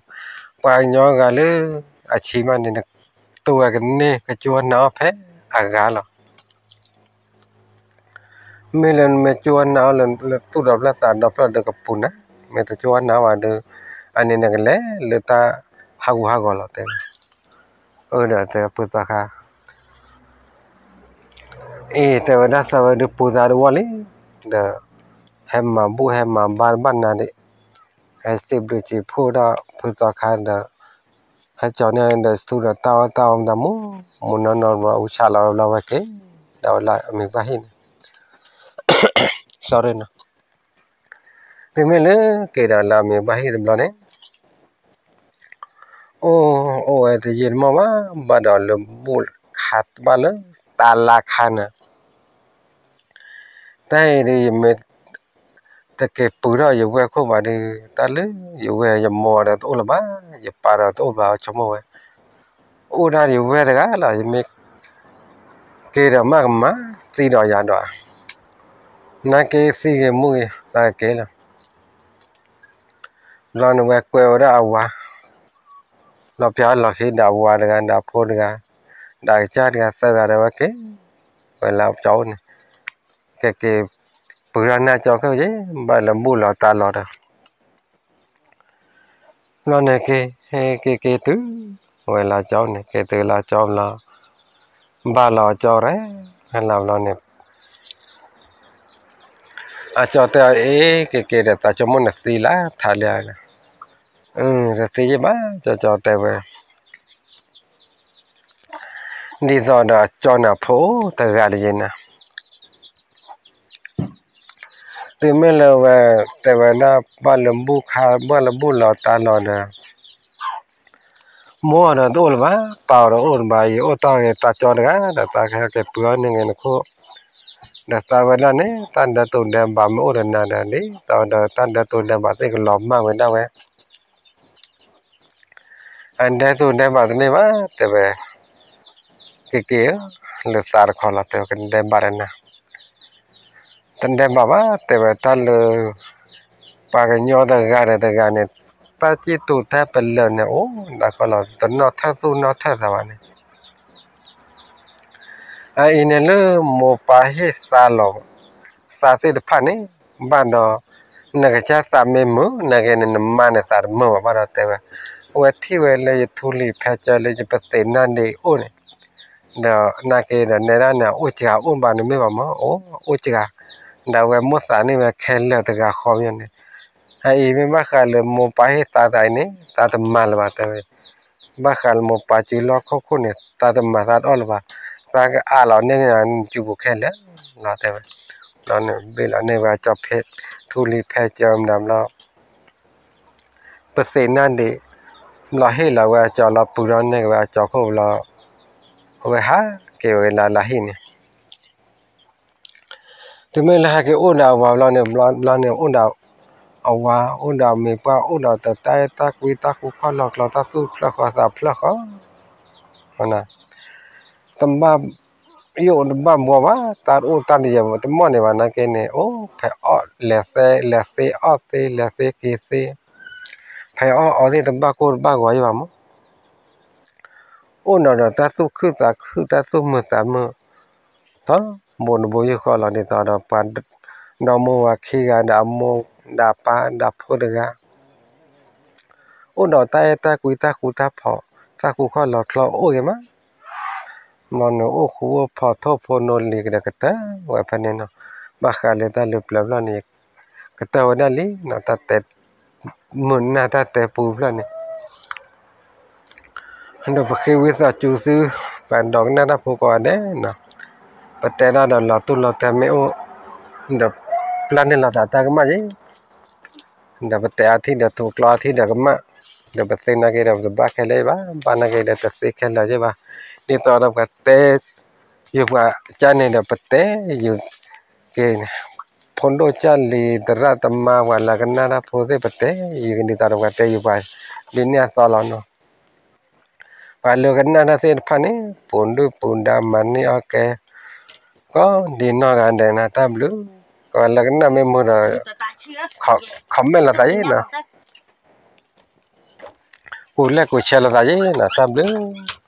ပှၤကညီဂၤလၢအဆံးမးန့ၣ် နတိၢ်ဝဲကန့ၢ် ကစူၢ်ဝဲနာ်အီၤဖဲအဂၤလီၤ. မ့ၢ်လၢနမ့ၢ်စူၢ်ဝဲနာ်အီၤလၢသူၣ်ဒီဖျၢၣ်သးဒီဖျၢၣ်ဒီးကပူၤနၤ, မ့ၢ်တစူၢ်ဝဲနာ်ဘၣ်ဒီး အန့ၣ်နကလဲၤလၢတၢ်ဟးဂူာ်ဟးဂီၤလီၤ တဲဝဲ. အၢ ဒီးတဲဖုသီခါ အ့ တဲဝဲဒၣ် သးဝဲဒုးပူၤသးတဝီလံ, ဒီး ဟဲမၤဘူၣ်ဟဲမၤဘါတဘၣ်နၤဒံး, ဟဲစံးဘျုးစံးဖှိၣ်ဒီးဖုသီခါဒီး ဟဲကၠီန့ၢ်ဒီးဆူဒီးတၢ်အီၣ်တၢ်အီမတၤမူ, မူနီၢ်နီၢ်ဘျီ အူဆၣ်လီၤဝဲဘျီဝဲက့ၤ ဒီးဝဲလၢအမံၤဘၣ်ဟံၣ်န့ၣ် sorry နီၤ, တုၤမ့ၢ်လၢက့ၤဒီးလၢအမံၤဘၣ်ဟံၣ်တဘျီန့ၣ် အိၣ်အိၣ်ဝဲတယံာ်တမီၢ်ဘၣ်, ဘၣ်ဒီးလၢဘူၣ်ခါတဘၣ်လၢတၢ်လါခါန့ၣ်, တၢ်အံၤဒုး ယမ့ၢ်တက့ၤပူၤထီၣ်ယဝဲၢ်ခိၣ်ဘၣ်ဒုး တၢ်လၢယဝဲၢ်ယမိၢ်ဒီးတအိၣ်လၢၤဘၣ်, ယပၢ်ဒီးတအိၣ်ဘၣ် ဆိကမိၣ်ဝဲ, အိၣ်ဒၣ်ယဝဲၢ်တဂၤလီၤ, ယမ့ၢ်က့ၤဒီးမးကမၤသံဒီးယၤဒီး, နာ်က့သံဂ့ၤမူဂ့ၤ သးက့ၤလီၤ. ဘျီန့ၣ်ဝဲကွဲဝဲဒၣ်အဝၤ, လီၤပျၢၤလီၤခံဒီးအဝၤတဂၤ ဒီးအဖိတဂၤ, ဒီးအကစၢ်တဂၤ သၢဂၤဒီးဝဲက့ၤ ဝဲလၢကၠီအိၣ်န့ၣ်, က့ၤက့ၤ ပူၤထီၣ်နၢ်ကၠီခဲအံၤ ဘၣ်လၢဘူၣ်လီၤတၢ်လီၤဒီး ဘျီန့ၣ်က့ၤ ဟဲက့ၤက့ၤတုၤ ဝဲလၢကၠီန့ၣ် က့ၤတုၤလၢကၠီဘျီ, ဘၣ်လီၤကၠီရဲၣ်, ဟဲလီၤဘျီန့ၣ် အကၠီတဲအီၤ အ့ က့ၤက့ၤဒီး သးဆိကမိၣ်နသံလၢထးလံဧါ, အၢ တသံယဲၢ်ဘၣ် ကၠီကၠီတဲဝဲ, ဒ်သိးဒီးအကၠီန့ၣ်အဖိအိၣ်တဂၤတယံာ်နၤ တုၤမ့ၢ်လၢဝဲ တဲဝဲဒၣ် ဘၣ်လၢဘူၣ်ခါ ဘၣ်လၢဘူၣ်လီၤတၢ်လီၤဒီး မိၢ်အီၤဒီးတအိၣ်လၢၤဘၣ်, ပၢ်အီၤဒီးအိၣ်တဘၣ်, ယအိၣ်တၢ်ဂ့ၤ တၢ်ကၠီတဂၤဒီး တၢ်ကဟဲက့ၤပှ့ၤအီၣ်န့ၢ်ဂ့ၤနခိၣ်, ဒီးသးဝဲဒၣ်န့ၣ် တၢ်ဒဲးတိာ်ဒဲးဘးမ့ၢ်အိၣ်ဒီးနၤဒီး ဒ်သိးဒီးတၢ်ဒဲးတိာ်ဒဲးဘးသ့ၣ်ကလီၤမၢ်ဝဲဒၣ်ဝဲ အဒဲးတိာ်ဒဲးဘးတန့ၢ်ဘၣ် တဲဝဲ, က့ၤက့ၤဧၢ, လၢသးတခီလီၤ တဲဝဲ ကဒဲးဘးဒီးနၤ, တဒဲးဘးဘၣ် တဲဝဲ တၢ်လၢ ပှၤကညီတဂၤဒီးတဂၤန့ၣ် တၢ်စံၣ်တူၤတၢ်ပလၢာ်န့ၣ် အိၣ်ဒၣ်ဃီလီၤ တနီၣ်ထၢၣ်သူၣ်နီၣ်ထၢၣ်သးဘၣ်န့ၣ် အအံၤန့ၣ်လၢမိၢ်ပၢ်ဟ့ၣ်သါလီၤ သးသ့ၣ်တဖၣ်န့ၣ် ဘၣ်ဒီး နကစၢ်သးမ့ၢ်မုာ် နက့န့ၣ် နမါန့ၣ်သးတမုာ်ဘၣ် ဘၣ်ဒီးတဲဝဲ, အဝဲထံၣ်ဝဲလၢယထူလံၤဖဲကၢလၢယပသ့ၣ်နၢ်ဒ့အိၣ်န့ၣ်, ဒီးနာ်က့ဒီးနဲဒၣ်န့ၣ် အိၣ်စှၤအိၣ်ဘၣ်န့ၣ်မ့ၢ်ဘၣ်မး အိၣ်အိၣ်စှၤ, ဒီးအဝဲမိၣ်သးန့ၢ်ဝဲခဲလၢာ်တဂၤဃီမ့ၢ်န့ၣ်, အအံၤမ့ၢ်ဘၣ်ဃးလၢမိၢ်ပၢ်ဟ့ၣ်သါသးအံၤန့ၣ် သးတမၤလၢၤဘၣ်တဲဝဲ ဘၣ်ဃးလၢမိၢ်ပၢ်စုလီၢ်ခိၣ်ခိၣ်န့ၣ် သးတမၤသးတအီၣ်လၢၤဘၣ်, သးကအးလီၤန့ၢ်က့ၤနစုပူၤခဲလၢာ်လီၤတဲဝဲ, ဘျီန့ၣ်ဘ့ၣ်လီၤန့ၢ်ဝဲအကၠီဖဲ ထူလံၤဖဲကၢမတၤဘျီ ပသ့ၣ်နၢ်ဒ့ ဘျီဟ့ၣ်လီၤဝဲအကၠီလီၤပူၤဒီးန့ၢ်က့ၤဝဲအကၠီခိၣ်ဘျီ အဝဲဟးက့ၤဝဲလၢလၢဟံၣ်န့ၣ် တုၤမ့ၢ်လၢဟဲက့ၤအိၣ်ဒီးအဝၤဘျီန့ၣ် ဘျီန့ၣ်အိၣ်ဒီး အဝၤ အိၣ်ဒီးမံၤပှၢ် အိၣ်ဒီးတၢ်အဲၣ်တၢ်ကွံ တၢ်ဃူခီၣ်လီၤကျီ တၢ်သူၣ်ဖျၢၣ်ဃီသးဖျၢၣ်ဃီ တဘၣ်ယိၣ်တဘၣ်ဘှီဘၣ် တၢ်အိၣ်တၢ်တယၢၤတမီၢ်န့ၣ်ဘၣ်နာ်က့န့ၣ် အိၣ်ဖဲအီၣ်လဲၤသ့ လဲၤသ့အီၣ်သ့ လဲၤသ့က့ၤသ့ ဖဲအီၣ်အီသ့ၣ်တဘၣ်ကိၢ်တဘၣ်ဂီၤယဘၣ်မး အိၣ်ဒီးဒီးတၢ်သူၣ်ခုသးခု တၢ်သူၣ်မုာ်သးမုာ် ထီဘိတဘိယူၢ်ဃီလီၤ ဒ်သိးဒီးပှၤဒီမိၢ်ဝၤခံဂၤ ဒီးအမိၢ်ဒီးပၢ်ဒီးဖိတဂၤ အိၣ်ဒီးတၢ်အဲၣ်တၢ်ကွံ တၢ်ဃူတၢ်ဖိး တၢ်ဃူခီၣ်လီၤချီအိၣ်ဂ့ၤမး မ်နအိၣ်ဃူအိၣ်ဖိး ထိၣ်ဖိနီၢ်လံၤကဒီးကတၢၢ်ဝဲဖဲန့ၣ်နီၤ ဘၣ်ဃးလၢတၢ်လၢပျၢၤဖျၢၣ်န့ၣ် ကတၢၢ်ဝဲဒၣ်လံနီၤ တၢ်တဲ မုာ်နၢ်တၢ်တဲပူဖျၢၣ်န့ၣ် ဒီးပဃ့ဝံသးစူၤသု ပှၤဒိကနၣ်တၢ်ဖိကိးဂၤဒဲးနီၤ ပတဲတၢ်ဒီးလီၤတူၢ်လီၤတဲမ့ၢ်အိၣ် ဒီးပျၢ်န့ၢ်လိာ်သးတၢ်ကမၣ်ယဲ ဒီးပတဲအထံၣ်ဒီးထူကျီအထံၣ်ဒီးကမၣ် ဒီးပသ့နာ်က့ဒီးပတဘၣ်ခဲလၢာ်ဘၣ် ဘၣ်နာ်က့ဒီးတသ့ခဲလၢာ်ယဲဘၣ် ဒ်သိးဒီးပှၤတဲ ယပှၤကၢ်န့ၣ်ဒီးပတဲယုာ်က့ၤန့ၣ် ဖိဒိၣ်ကၢ်လံၤသရၣ်သမါပှၤလၢကနၣ်တၢ်ဖိသ့ၣ် ပတဲယုာ်က့ၤဒ်သိးဒီးပှၤတဲယုာ်ပှၤဒ်န့ၣ်အသိးလီၤနီၤ ပှၤလၢကနၣ်တၢ်သ့ၣ်တဖၣ်န့ၣ် ပူၤဒုၣ်ပူၤဒါမၤန့ၢ်အီၣ်ကဲ ကီးဒ်နီၢ်ဂၤဒဲးနၤ တၢ်ဘျုး ပှၤလၢကနၣ်မ့ၢ်မုာ်ဒီး comment လိာ်သးယဲနီၤ ကူlikeကူshareလိာ်သးယဲနီၤ တၢ်ဘျုး